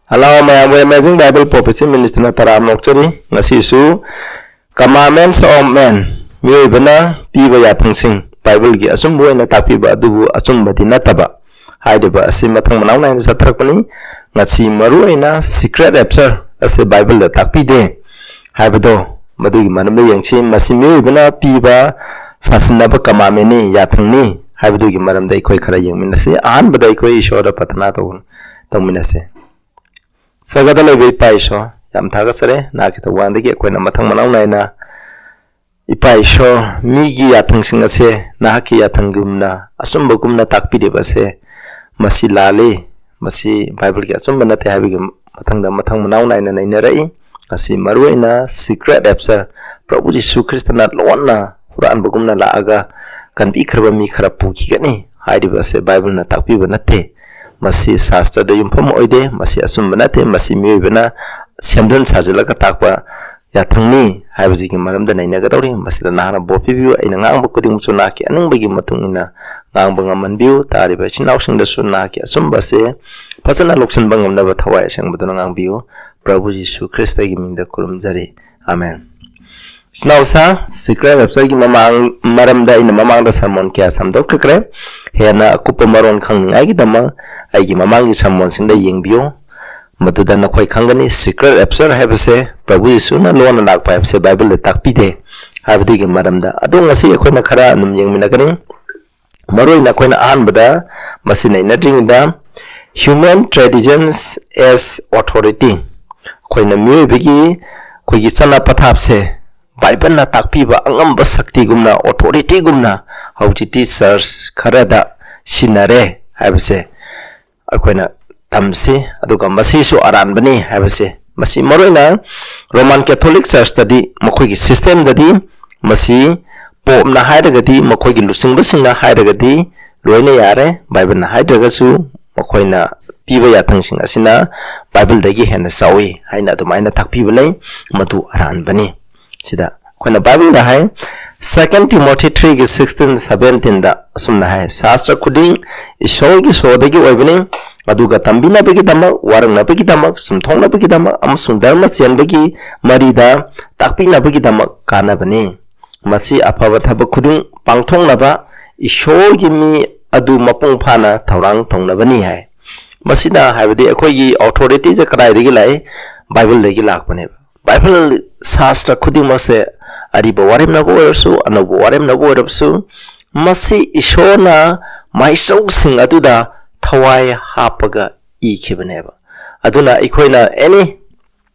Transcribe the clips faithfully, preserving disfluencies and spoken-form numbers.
Hello, ꯃꯌꯥꯝꯕꯨ Amazing Bible Prophecy Ministryꯅ ꯇꯔꯥꯝꯅ ꯑꯣꯛꯆꯔꯤ꯫ ꯉꯁꯤꯁꯨ Commandments of Men, ꯃꯤꯑꯣꯏꯕꯅ ꯄꯤꯕ ꯌꯥꯊꯪꯁꯤꯡ, ꯕꯥꯏꯕꯜꯒꯤ ꯑꯆꯨꯝꯕ ꯑꯣꯏꯅ ꯇꯥꯛꯄꯤꯕ ꯑꯗꯨꯕꯨ ꯑꯆꯨꯝꯕꯗꯤ ꯅꯠꯇꯕ, ꯍꯥꯏꯔꯤꯕ ꯑꯁꯤ ꯃꯊꯪ ꯃꯅꯥꯎ ꯅꯥꯏꯅ ꯆꯠꯊꯔꯛꯄꯅꯤ꯫ ꯉꯁꯤ ꯃꯔꯨꯑꯣꯏꯅ secret rapture ꯑꯁꯤ ꯕꯥꯏꯕꯜꯗ ꯇꯥꯛꯄꯤꯗꯦ ꯍꯥꯏꯕꯗꯣ, ꯃꯗꯨꯒꯤ ꯃꯔꯝꯗ ꯌꯦꯡꯁꯤ꯫ ꯃꯁꯤ ꯃꯤꯑꯣꯏꯕꯅ ꯄꯤꯕ ꯁꯥꯁꯤꯟꯅꯕ commandmentꯅꯤ, ꯌꯥꯊꯪꯅꯤ ꯍꯥꯏꯕꯗꯨꯒꯤ ꯃꯔꯝꯗ ꯑꯩꯈꯣꯏ ꯈꯔ ꯌꯦꯡꯃꯤꯟꯅꯁꯤ꯫ ꯑꯍꯥꯟꯕꯗ ꯑꯩꯈꯣꯏ ꯏꯁꯣꯔꯗ ꯄ꯭ꯔꯊꯅꯥ ꯇꯧ-, ꯇꯧꯃꯤꯟꯅꯁꯤ꯫ ꯁꯔꯒꯗ ꯂꯩꯕ ꯏꯄꯥ ꯏꯁꯣꯔ, ꯌꯥꯝ ꯊꯥꯒꯠꯆꯔꯦ꯫ ꯅꯍꯥꯛꯀꯤ ꯊꯧꯕꯥꯜꯗꯒꯤ ꯑꯩꯈꯣꯏꯅ ꯃꯊꯪ ꯃꯅꯥꯎ ꯅꯥꯏꯅ, ꯏꯄꯥ ꯏꯁꯣꯔ, ꯃꯤꯒꯤ ꯌꯥꯊꯪꯁꯤꯡ ꯑꯁꯦ ꯅꯍꯥꯛꯀꯤ ꯌꯥꯊꯪꯒꯨꯝꯅ ꯑꯆꯨꯝꯕꯒꯨꯝꯅ ꯇꯥꯛꯄꯤꯔꯤꯕ ꯑꯁꯦ, ꯃꯁꯤ ꯂꯥꯜꯂꯤ, ꯃꯁꯤ ꯕꯥꯏꯕꯜꯒꯤ ꯑꯆꯨꯝꯕ ꯅꯠꯇꯦ ꯍꯥꯏꯕꯒꯤ ꯃꯊꯪꯗ ꯃꯊꯪ ꯃꯅꯥꯎ ꯅꯥꯏꯅ ꯅꯩꯅꯔꯛꯏ꯫ ꯉꯁꯤ ꯃꯔꯨꯑꯣꯏꯅ secret rapture, ꯄ꯭ꯔꯚꯨ ꯖꯤꯁꯨ ꯈ꯭ꯔꯤꯁꯇꯅ ꯂꯣꯟꯅ ꯍꯨꯔꯥꯟꯕꯒꯨꯝꯅ ꯂꯥꯛꯑꯒ ꯀꯟꯕꯤꯈ꯭ꯔꯕ ꯃꯤ ꯈꯔ ꯄꯨꯈꯤꯒꯅꯤ ꯍꯥꯏꯔꯤꯕ ꯑꯁꯦ ꯕꯥꯏꯕꯜꯅ ꯇꯥꯛꯄꯤꯕ ꯅꯠꯇꯦ꯫ ꯃꯁꯤ ꯁꯥꯁꯇ꯭ꯔꯗ ꯌꯨꯝꯐꯝ ꯑꯣꯏꯗꯦ, ꯃꯁꯤ ꯑꯆꯨꯝꯕ ꯅꯠꯇꯦ, ꯃꯁꯤ ꯃꯤꯑꯣꯏꯕꯅ ꯁꯦꯝꯖꯤꯟ ꯁꯥꯖꯤꯜꯂꯒ ꯇꯥꯛꯄ ꯌꯥꯊꯪꯅꯤ ꯍꯥꯏꯕꯁꯤꯒꯤ ꯃꯔꯝꯗ ꯅꯩꯅꯒꯗꯧꯔꯤ꯫ ꯃꯁꯤꯗ ꯅꯍꯥꯛꯅ ꯕꯣꯔ ꯄꯤꯕꯤꯌꯨ꯫ ꯑꯩꯅ ꯉꯥꯡꯕ ꯈꯨꯗꯤꯡꯃꯛꯁꯨ ꯅꯍꯥꯛꯀꯤ ꯑꯅꯤꯡꯕꯒꯤ ꯃꯇꯨꯡ ꯏꯟꯅ ꯉꯥꯡꯕ ꯉꯝꯍꯟꯕꯤꯌꯨ꯫ ꯇꯥꯔꯤꯕ ꯏꯆꯤꯟ ꯏꯅꯥꯎꯁꯤꯡꯗꯁꯨ ꯅꯍꯥꯛꯀꯤ ꯑꯆꯨꯝꯕꯁꯦ ꯐꯖꯅ ꯂꯧꯁꯤꯟꯕ ꯉꯝꯅꯕ ꯊꯋꯥꯏ ꯑꯁꯦꯡꯕꯗꯨꯅ ꯉꯥꯡꯕꯤꯌꯨ꯫ ꯄ꯭ꯔꯚꯨ ꯖꯤꯁꯨ ꯈ꯭ꯔꯤꯁꯇꯒꯤ ꯃꯤꯡꯗ ꯈꯨꯔꯨꯝꯖꯔꯤ꯫ ꯑꯃꯦꯟ꯫ ꯏꯆꯤꯟ ꯏꯅꯥꯎꯁꯥ, secret raptureꯒꯤ ꯃꯃꯥꯡ, ꯃꯔꯝꯗ ꯑꯩꯅ ꯃꯃꯥꯡꯗ sermon ꯀꯌꯥ ꯁꯟꯗꯣꯛꯈ꯭ꯔꯦ꯫ ꯍꯦꯟꯅ ꯑꯀꯨꯞꯄ ꯃꯔꯣꯜ ꯈꯪꯅꯤꯡꯉꯥꯏꯒꯤꯗꯃꯛ ꯑꯩꯒꯤ ꯃꯃꯥꯡꯒꯤ sermonꯁꯤꯡꯗ ꯌꯦꯡꯕꯤꯌꯨ꯫ ꯃꯗꯨꯗ ꯅꯈꯣꯏ ꯈꯪꯒꯅꯤ, secret rapture ꯍꯥꯏꯕꯁꯦ, ꯄ꯭ꯔꯚꯨ ꯌꯤꯁꯨꯅ ꯂꯣꯟꯅ ꯂꯥꯛꯄ ꯍꯥꯏꯕꯁꯦ ꯕꯥꯏꯕꯜꯗ ꯇꯥꯛꯄꯤꯗꯦ ꯍꯥꯏꯕꯗꯨꯒꯤ ꯃꯔꯝꯗ꯫ ꯑꯗꯣ ꯉꯁꯤ ꯑꯩꯈꯣꯏꯅ ꯈꯔ ꯑꯗꯨꯝ ꯌꯦꯡꯃꯤꯟꯅꯒꯅꯤ꯫ ꯃꯔꯨꯑꯣꯏꯅ ꯑꯩꯈꯣꯏꯅ ꯑꯍꯥꯟꯕꯗ ꯃꯁꯤ ꯅꯩꯅꯗ꯭ꯔꯤꯉꯩꯗ, human traditions as authority, ꯑꯩꯈꯣꯏꯅ ꯃꯤꯑꯣꯏꯕꯒꯤ, ꯑꯩꯈꯣꯏꯒꯤ ꯆꯠꯅ ꯄꯊꯥꯞꯁꯦ ꯕꯥꯏꯕꯜꯅ ꯇꯥꯛꯄꯤꯕ ꯑꯉꯝꯕ ꯁꯛꯇꯤꯒꯨꯝꯅ, authorityꯒꯨꯝꯅ ꯍꯧꯖꯤꯛꯇꯤ church ꯈꯔꯗ ꯁꯤꯟꯅꯔꯦ ꯍꯥꯏꯕꯁꯦ ꯑꯩꯈꯣꯏꯅ ꯇꯝꯁꯤ꯫ ꯑꯗꯨꯒ ꯃꯁꯤꯁꯨ ꯑꯔꯥꯟꯕꯅꯤ ꯍꯥꯏꯕꯁꯦ, ꯃꯁꯤ ꯃꯔꯨꯑꯣꯏꯅ Roman Catholic Churchꯇꯗꯤ, ꯃꯈꯣꯏꯒꯤ systemꯗꯗꯤ ꯃꯁꯤ Popeꯅ ꯍꯥꯏꯔꯒꯗꯤ, ꯃꯈꯣꯏꯒꯤ ꯂꯨꯆꯤꯡꯕꯁꯤꯡꯅ ꯍꯥꯏꯔꯒꯗꯤ ꯂꯣꯏꯅ ꯌꯥꯔꯦ, ꯕꯥꯏꯕꯜꯅ ꯍꯥꯏꯗ꯭ꯔꯒꯁꯨ ꯃꯈꯣꯏꯅ ꯄꯤꯕ ꯌꯥꯊꯪꯁꯤꯡ ꯑꯁꯤꯅ ꯕꯥꯏꯕꯜꯗꯒꯤ ꯍꯦꯟꯅ ꯆꯥꯎꯏ ꯍꯥꯏꯅ ꯑꯗꯨꯃꯥꯏꯅ ꯇꯥꯛꯄꯤꯕ ꯂꯩ꯫ ꯃꯗꯨ ꯑꯔꯥꯟꯕꯅꯤ꯫ ꯁꯤꯗ ꯑꯩꯈꯣꯏꯅ ꯕꯥꯏꯕꯜꯗ ꯍꯥꯏ, Second Timothy threeꯒꯤ sixteen seventeenꯗ ꯑꯁꯨꯝꯅ ꯍꯥꯏ, "ꯁꯥꯁꯇ꯭ꯔ ꯈꯨꯗꯤꯡ ꯏꯁꯣꯔꯒꯤ ꯁꯣꯗꯒꯤ ꯑꯣꯏꯕꯅꯤ, ꯃꯗꯨꯒ ꯇꯝꯕꯤꯅꯕꯒꯤꯗꯃꯛ, ꯋꯥꯔꯛꯅꯕꯒꯤꯗꯃꯛ, ꯆꯨꯝꯊꯣꯛꯅꯕꯒꯤꯗꯃꯛ ꯑꯃꯁꯨꯡ ꯙꯔꯃ ꯆꯦꯟꯕꯒꯤ ꯃꯔꯤꯗ ꯇꯥꯛꯄꯤꯅꯕꯒꯤꯗꯃꯛ ꯀꯥꯟꯅꯕꯅꯤ꯫ ꯃꯁꯤ ꯑꯐꯕ ꯊꯕꯛ ꯈꯨꯗꯤꯡ ꯄꯥꯡꯊꯣꯛꯅꯕ ꯏꯁꯣꯔꯒꯤ ꯃꯤ ꯑꯗꯨ ꯃꯄꯨꯡ ꯐꯥꯅ ꯊꯧꯔꯥꯡ ꯇꯧꯅꯕꯅꯤ ꯍꯥꯏ꯫ ꯃꯁꯤꯅ ꯍꯥꯏꯕꯗꯤ ꯑꯩꯈꯣꯏꯒꯤ authority ꯁꯦ ꯀꯗꯥꯏꯗꯒꯤ ꯂꯥꯛꯏ? ꯕꯥꯏꯕꯜꯗꯒꯤ ꯂꯥꯛꯄꯅꯦꯕ꯫ ꯕꯥꯏꯕꯜ ꯁꯥꯁꯇ꯭ꯔ ꯈꯨꯗꯤꯡꯃꯛꯁꯦ, ꯑꯔꯤꯕ ꯋꯥꯔꯦꯝꯅꯕ ꯑꯣꯏꯔꯕꯁꯨ, ꯑꯅꯧꯕ ꯋꯥꯔꯦꯝꯅꯕ ꯑꯣꯏꯔꯕꯁꯨ, ꯃꯁꯤ ꯏꯁꯣꯔꯅ ꯃꯥꯏꯆꯧꯁꯤꯡ ꯑꯗꯨꯗ ꯊꯋꯥꯏ ꯍꯥꯞꯄꯒ ꯏꯈꯤꯕꯅꯦꯕ꯫ ꯑꯗꯨꯅ ꯑꯩꯈꯣꯏꯅ any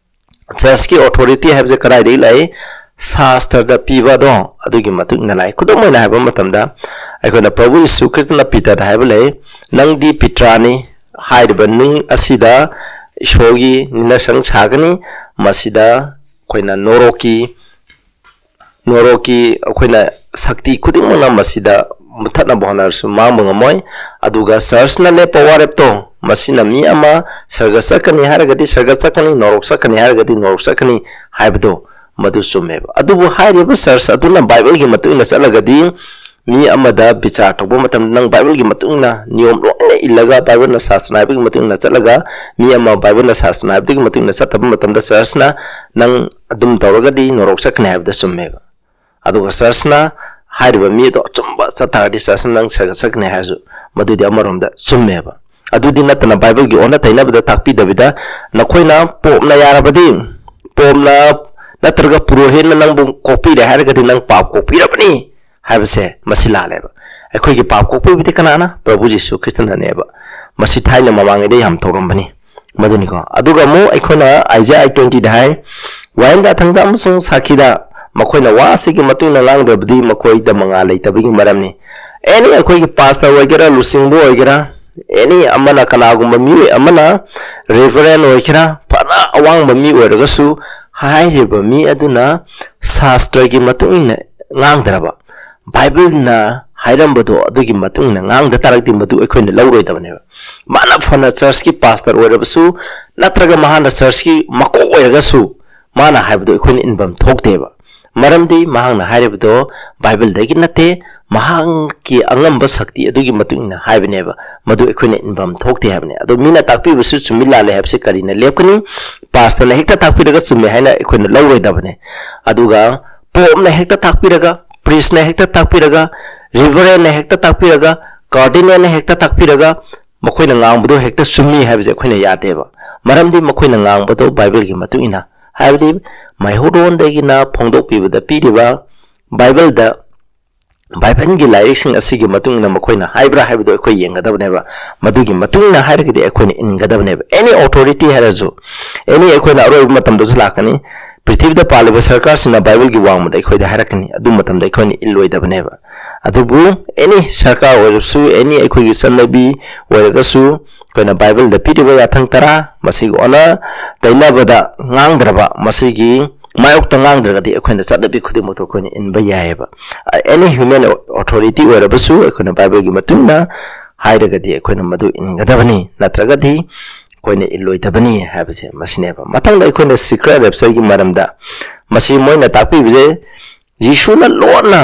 church ꯀꯤ authority ꯍꯥꯏꯕꯁꯦ ꯀꯗꯥꯏꯗꯒꯤ ꯂꯥꯛꯏ? ꯁꯥꯁꯇ꯭ꯔꯗ ꯄꯤꯕ ꯑꯗꯣ ꯑꯗꯨꯒꯤ ꯃꯇꯨꯡ ꯏꯟꯅ ꯂꯥꯛꯏ꯫ ꯈꯨꯗꯝ ꯑꯣꯏꯅ ꯍꯥꯏꯕ ꯃꯇꯝꯗ, ꯑꯩꯈꯣꯏꯅ ꯄ꯭ꯔꯚꯨ ꯌꯤꯁꯨ ꯈ꯭ꯔꯤꯁꯇꯅ ꯄꯤꯇꯔꯗ ꯍꯥꯏꯕ ꯂꯩ, "ꯅꯪꯗꯤ ꯄꯤꯇ꯭ꯔꯥꯅꯤ, ꯍꯥꯏꯔꯤꯕ ꯅꯨꯡ ꯑꯁꯤꯗ ꯏꯁꯣꯔꯒꯤ ꯅꯤꯡꯅꯁꯪ ꯁꯥꯒꯅꯤ, ꯃꯁꯤꯗ ꯑꯩꯈꯣꯏꯅ ꯅꯣꯔꯣꯛꯀꯤ, ꯅꯣꯔꯣꯛꯀꯤ ꯑꯩꯈꯣꯏꯅ ꯁꯛꯇꯤ ꯈꯨꯗꯤꯡꯃꯛꯅ ꯃꯁꯤꯗ ꯃꯨꯊꯠꯅꯕ ꯍꯣꯠꯅꯔꯁꯨ ꯃꯥꯡꯕ ꯉꯝꯃꯣꯏ"꯫ ꯑꯗꯨꯒ church ꯅ ꯂꯦꯞꯄ ꯋꯥꯔꯦꯞꯇꯣ, ꯃꯁꯤꯅ ꯃꯤ ꯑꯃ ꯁꯔꯒ ꯆꯠꯀꯅꯤ ꯍꯥꯏꯔꯒꯗꯤ ꯁꯔꯒ ꯆꯠꯀꯅꯤ, ꯅꯣꯔꯣꯛ ꯆꯠꯀꯅꯤ ꯍꯥꯏꯔꯒꯗꯤ ꯅꯣꯔꯣꯛ ꯆꯠꯀꯅꯤ ꯍꯥꯏꯕꯗꯣ, ꯃꯗꯨ ꯆꯨꯝꯃꯦꯕ꯫ ꯑꯗꯨꯕꯨ ꯍꯥꯏꯔꯤꯕ church ꯑꯗꯨꯅ ꯕꯥꯏꯕꯜꯒꯤ ꯃꯇꯨꯡ ꯏꯟꯅ ꯆꯠꯂꯒꯗꯤ, ꯃꯤ ꯑꯃꯗ ꯕꯤꯆꯥꯔ ꯇꯧꯕ ꯃꯇꯝꯗ ꯅꯪ ꯕꯥꯏꯕꯜꯒꯤ ꯃꯇꯨꯡ ꯏꯟꯅ ꯅꯤꯌꯣꯝ ꯂꯣꯏꯅ ꯏꯜꯂꯒ, ꯕꯥꯏꯕꯜꯅ ꯁꯥꯁꯅ ꯍꯥꯏꯕꯒꯤ ꯃꯇꯨꯡ ꯏꯟꯅ ꯆꯠꯂꯒ, ꯃꯤ ꯑꯃ ꯕꯥꯏꯕꯜꯅ ꯁꯥꯁꯅ ꯍꯥꯏꯕꯗꯨꯒꯤ ꯃꯇꯨꯡ ꯏꯟꯅ ꯆꯠꯇꯕ ꯃꯇꯝꯗ, church ꯅ ꯅꯪ ꯑꯗꯨꯝ ꯇꯧꯔꯒꯗꯤ ꯅꯣꯔꯣꯛ ꯆꯠꯀꯅꯤ ꯍꯥꯏꯕꯗ ꯆꯨꯝꯃꯦꯕ꯫ ꯑꯗꯨꯒ church ꯅ ꯍꯥꯏꯔꯤꯕ ꯃꯤ ꯑꯗꯣ ꯑꯆꯨꯝꯕ ꯆꯠ ꯇꯥꯔꯗꯤ, church ꯅ ꯅꯪ ꯁꯔꯒ ꯆꯠꯀꯅꯤ ꯍꯥꯏꯔꯁꯨ, ꯃꯗꯨꯗꯤ ꯑꯃꯔꯣꯝꯗ ꯆꯨꯝꯃꯦꯕ꯫ ꯑꯗꯨꯗꯤ ꯅꯠꯇꯅ ꯕꯥꯏꯕꯜꯒꯤ ꯑꯣꯟꯅ ꯇꯩꯅꯕꯗ ꯇꯥꯛꯄꯤꯗꯕꯤꯗ, ꯅꯈꯣꯏꯅ ꯄꯣꯞꯅ ꯌꯥꯔꯕꯗꯤ, ꯄꯣꯞꯅ ꯅꯠꯇ꯭ꯔꯒ ꯄꯨꯔꯣꯍꯤꯠꯅ ꯅꯪꯕꯨ ꯀꯣꯛꯄꯤꯔꯦ ꯍꯥꯏꯔꯒꯗꯤ ꯅꯪ ꯄꯥꯞ ꯀꯣꯛꯄꯤꯔꯕꯅꯤ ꯍꯥꯏꯕꯁꯦ, ꯃꯁꯤ ꯂꯥꯜꯂꯦꯕ꯫ ꯑꯩꯈꯣꯏꯒꯤ ꯄꯥꯞ ꯀꯣꯛꯄꯤꯕꯗꯤ ꯀꯅꯥꯅ? ꯄ꯭ꯔꯚꯨ ꯖꯤꯁꯨ ꯈ꯭ꯔꯤꯁꯇꯅꯅꯦꯕ꯫ ꯃꯁꯤ ꯊꯥꯏꯅ ꯃꯃꯥꯡꯉꯩꯗ ꯌꯥꯝ ꯇꯧꯔꯝꯕꯅꯤ꯫ ꯃꯗꯨꯅꯤꯀꯣ꯫ ꯑꯗꯨꯒ ꯑꯃꯨꯛ ꯑꯩꯈꯣꯏꯅ Isaiah eight twenty ꯗ ꯍꯥꯏ, "ꯋꯥꯌꯦꯜꯒ ꯑꯊꯪꯗ ꯑꯃꯁꯨꯡ ꯁꯥꯈꯤꯗ ꯃꯈꯣꯏꯅ ꯋꯥ ꯑꯁꯤꯒꯤ ꯃꯇꯨꯡ ꯏꯟꯅ ꯉꯥꯡꯗ꯭ꯔꯕꯗꯤ ꯃꯈꯣꯏꯗ ꯃꯉꯥꯜ ꯂꯩꯇꯕꯒꯤ ꯃꯔꯝꯅꯤ"꯫ Any ꯑꯩꯈꯣꯏꯒꯤ pastor ꯑꯣꯏꯒꯦꯔꯥ, ꯂꯨꯆꯤꯡꯕ ꯑꯣꯏꯒꯦꯔꯥ, any ꯑꯃꯅ, ꯀꯅꯥꯒꯨꯝꯕ ꯃꯤꯑꯣꯏ ꯑꯃꯅ reverend ꯑꯣꯏꯒꯦꯔꯥ, ꯐꯅ ꯑꯋꯥꯡꯕ ꯃꯤ ꯑꯣꯏꯔꯒꯁꯨ, ꯍꯥꯏꯔꯤꯕ ꯃꯤ ꯑꯗꯨꯅ ꯁꯥꯁꯇ꯭ꯔꯒꯤ ꯃꯇꯨꯡ ꯏꯟꯅ ꯉꯥꯡꯗ꯭ꯔꯕ, ꯕꯥꯏꯕꯜꯅ ꯍꯥꯏꯔꯝꯕꯗꯣ ꯑꯗꯨꯒꯤ ꯃꯇꯨꯡ ꯏꯟꯅ ꯉꯥꯡꯗ ꯇꯥꯔꯒꯗꯤ, ꯃꯗꯨ ꯑꯩꯈꯣꯏꯅ ꯂꯧꯔꯣꯏꯗꯕꯅꯦꯕ꯫ ꯃꯥꯅ ꯐꯅ church ꯀꯤ pastor ꯑꯣꯏꯔꯕꯁꯨ, ꯅꯠꯇ꯭ꯔꯒ ꯃꯍꯥꯛꯅ church ꯀꯤ ꯃꯀꯣꯛ ꯑꯣꯏꯔꯒꯁꯨ, ꯃꯥꯅ ꯍꯥꯏꯕꯗꯣ ꯑꯩꯈꯣꯏꯅ ꯏꯟꯐꯝ ꯊꯣꯛꯇꯦꯕ꯫ ꯃꯔꯝꯗꯤ ꯃꯍꯥꯛꯅ ꯍꯥꯏꯔꯤꯕꯗꯣ ꯕꯥꯏꯕꯜꯗꯒꯤ ꯅꯠꯇꯦ, ꯃꯍꯥꯛꯀꯤ ꯑꯉꯝꯕ ꯁꯛꯇꯤ ꯑꯗꯨꯒꯤ ꯃꯇꯨꯡ ꯏꯟꯅ ꯍꯥꯏꯕꯅꯦꯕ꯫ ꯃꯗꯨ ꯑꯩꯈꯣꯏꯅ ꯏꯟꯐꯝ ꯊꯣꯛꯇꯦ ꯍꯥꯏꯕꯅꯦ꯫ ꯑꯗꯣ ꯃꯤꯅ ꯇꯥꯛꯄꯤꯕꯁꯨ ꯆꯨꯝꯃꯤ ꯂꯥꯜꯂꯦ ꯍꯥꯏꯕꯁꯤ ꯀꯔꯤꯅ ꯂꯦꯞꯀꯅꯤ? ꯄꯥꯁꯇꯔꯅ ꯍꯦꯛꯇ ꯇꯥꯛꯄꯤꯔꯒ ꯆꯨꯝꯃꯦ ꯍꯥꯏꯅ ꯑꯩꯈꯣꯏꯅ ꯂꯧꯔꯣꯏꯗꯕꯅꯦ꯫ ꯑꯗꯨꯒ ꯄꯣꯞꯅ ꯍꯦꯛꯇ ꯇꯥꯛꯄꯤꯔꯒ, ꯄ꯭ꯔꯤꯁꯅ ꯍꯦꯛꯇ ꯇꯥꯛꯄꯤꯔꯒ, ꯔꯤꯚꯔꯦꯟꯅ ꯍꯦꯛꯇ ꯇꯥꯛꯄꯤꯔꯒ, ꯀꯥꯔꯗꯤꯅꯦꯜꯅ ꯍꯦꯛꯇ ꯇꯥꯛꯄꯤꯔꯒ, ꯃꯈꯣꯏꯅ ꯉꯥꯡꯕꯗꯣ ꯍꯦꯛꯇ ꯆꯨꯝꯃꯤ ꯍꯥꯏꯕꯁꯦ ꯑꯩꯈꯣꯏꯅ ꯌꯥꯗꯦꯕ꯫ ꯃꯔꯝꯗꯤ ꯃꯈꯣꯏꯅ ꯉꯥꯡꯕꯗꯣ ꯕꯥꯏꯕꯜꯒꯤ ꯃꯇꯨꯡ ꯏꯟꯅ, ꯍꯥꯏꯕꯗꯤ ꯃꯩꯍꯧꯔꯣꯟꯗꯒꯤꯅ ꯐꯣꯡꯗꯣꯛꯄꯤꯕꯗ ꯄꯤꯔꯤꯕ ꯕꯥꯏꯕꯜꯗ, ꯕꯥꯏꯕꯜꯒꯤ ꯂꯥꯏꯔꯤꯛꯁꯤꯡ ꯑꯁꯤꯒꯤ ꯃꯇꯨꯡ ꯏꯟꯅ ꯃꯈꯣꯏꯅ ꯍꯥꯏꯕ꯭ꯔꯥ ꯍꯥꯏꯕꯗꯣ ꯑꯩꯈꯣꯏ ꯌꯦꯡꯒꯗꯕꯅꯦꯕ꯫ ꯃꯗꯨꯒꯤ ꯃꯇꯨꯡ ꯏꯟꯅ ꯍꯥꯏꯔꯒꯗꯤ ꯑꯩꯈꯣꯏꯅ ꯏꯟꯒꯗꯕꯅꯦꯕ꯫ Any authority ꯍꯥꯏꯔꯁꯨ, any, ꯑꯩꯈꯣꯏꯅ ꯑꯔꯣꯏꯕ ꯃꯇꯝꯗꯁꯨ ꯂꯥꯛꯀꯅꯤ, ꯄ꯭ꯔꯤꯊꯤꯕꯤꯗ ꯄꯥꯜꯂꯤꯕ ꯁꯔꯀꯥꯔꯁꯤꯡꯅ ꯕꯥꯏꯕꯜꯒꯤ ꯋꯥꯡꯃꯗ ꯑꯩꯈꯣꯏꯗ ꯍꯥꯏꯔꯛꯀꯅꯤ, ꯑꯗꯨ ꯃꯇꯝꯗ ꯑꯩꯈꯣꯏꯅ ꯏꯜꯂꯣꯏꯗꯕꯅꯦꯕ꯫ ꯑꯗꯨꯕꯨ any ꯁꯔꯀꯥꯔ ꯑꯣꯏꯔꯁꯨ, any ꯑꯩꯈꯣꯏꯒꯤ ꯆꯠꯅꯕꯤ ꯑꯣꯏꯔꯒꯁꯨ, ꯑꯩꯈꯣꯏꯅ ꯕꯥꯏꯕꯜꯗ ꯄꯤꯔꯤꯕ ꯌꯥꯊꯪ ꯇꯔꯥ, ꯃꯁꯤꯒꯤ ꯑꯣꯟꯅ ꯇꯩꯅꯕꯗ ꯉꯥꯡꯗ꯭ꯔꯕ, ꯃꯁꯤꯒꯤ ꯃꯥꯌꯣꯛꯇ ꯉꯥꯡꯗ꯭ꯔꯒꯗꯤ ꯑꯩꯈꯣꯏꯅ ꯆꯠꯅꯕꯤ ꯈꯨꯗꯤꯡꯃꯛꯇꯣ ꯑꯩꯈꯣꯏꯅ ꯏꯟꯕ ꯌꯥꯏꯑꯕ꯫ Any human authority ꯑꯣꯏꯔꯕꯁꯨ ꯑꯩꯈꯣꯏꯅ ꯕꯥꯏꯕꯜꯒꯤ ꯃꯇꯨꯡ ꯏꯟꯅ ꯍꯥꯏꯔꯒꯗꯤ ꯑꯩꯈꯣꯏꯅ ꯃꯗꯨ ꯏꯟꯒꯗꯕꯅꯤ, ꯅꯠꯇ꯭ꯔꯒꯗꯤ ꯑꯩꯈꯣꯏꯅ ꯏꯜꯂꯣꯏꯗꯕꯅꯤ ꯍꯥꯏꯕꯁꯦ ꯃꯁꯤꯅꯦꯕ꯫ ꯃꯊꯪꯗ ꯑꯩꯈꯣꯏꯅ secret raptureꯒꯤ ꯃꯔꯝꯗ, ꯃꯁꯤ ꯃꯣꯏꯅ ꯇꯥꯛꯄꯤꯕꯁꯦ ꯌꯤꯁꯨꯅ ꯂꯣꯟꯅ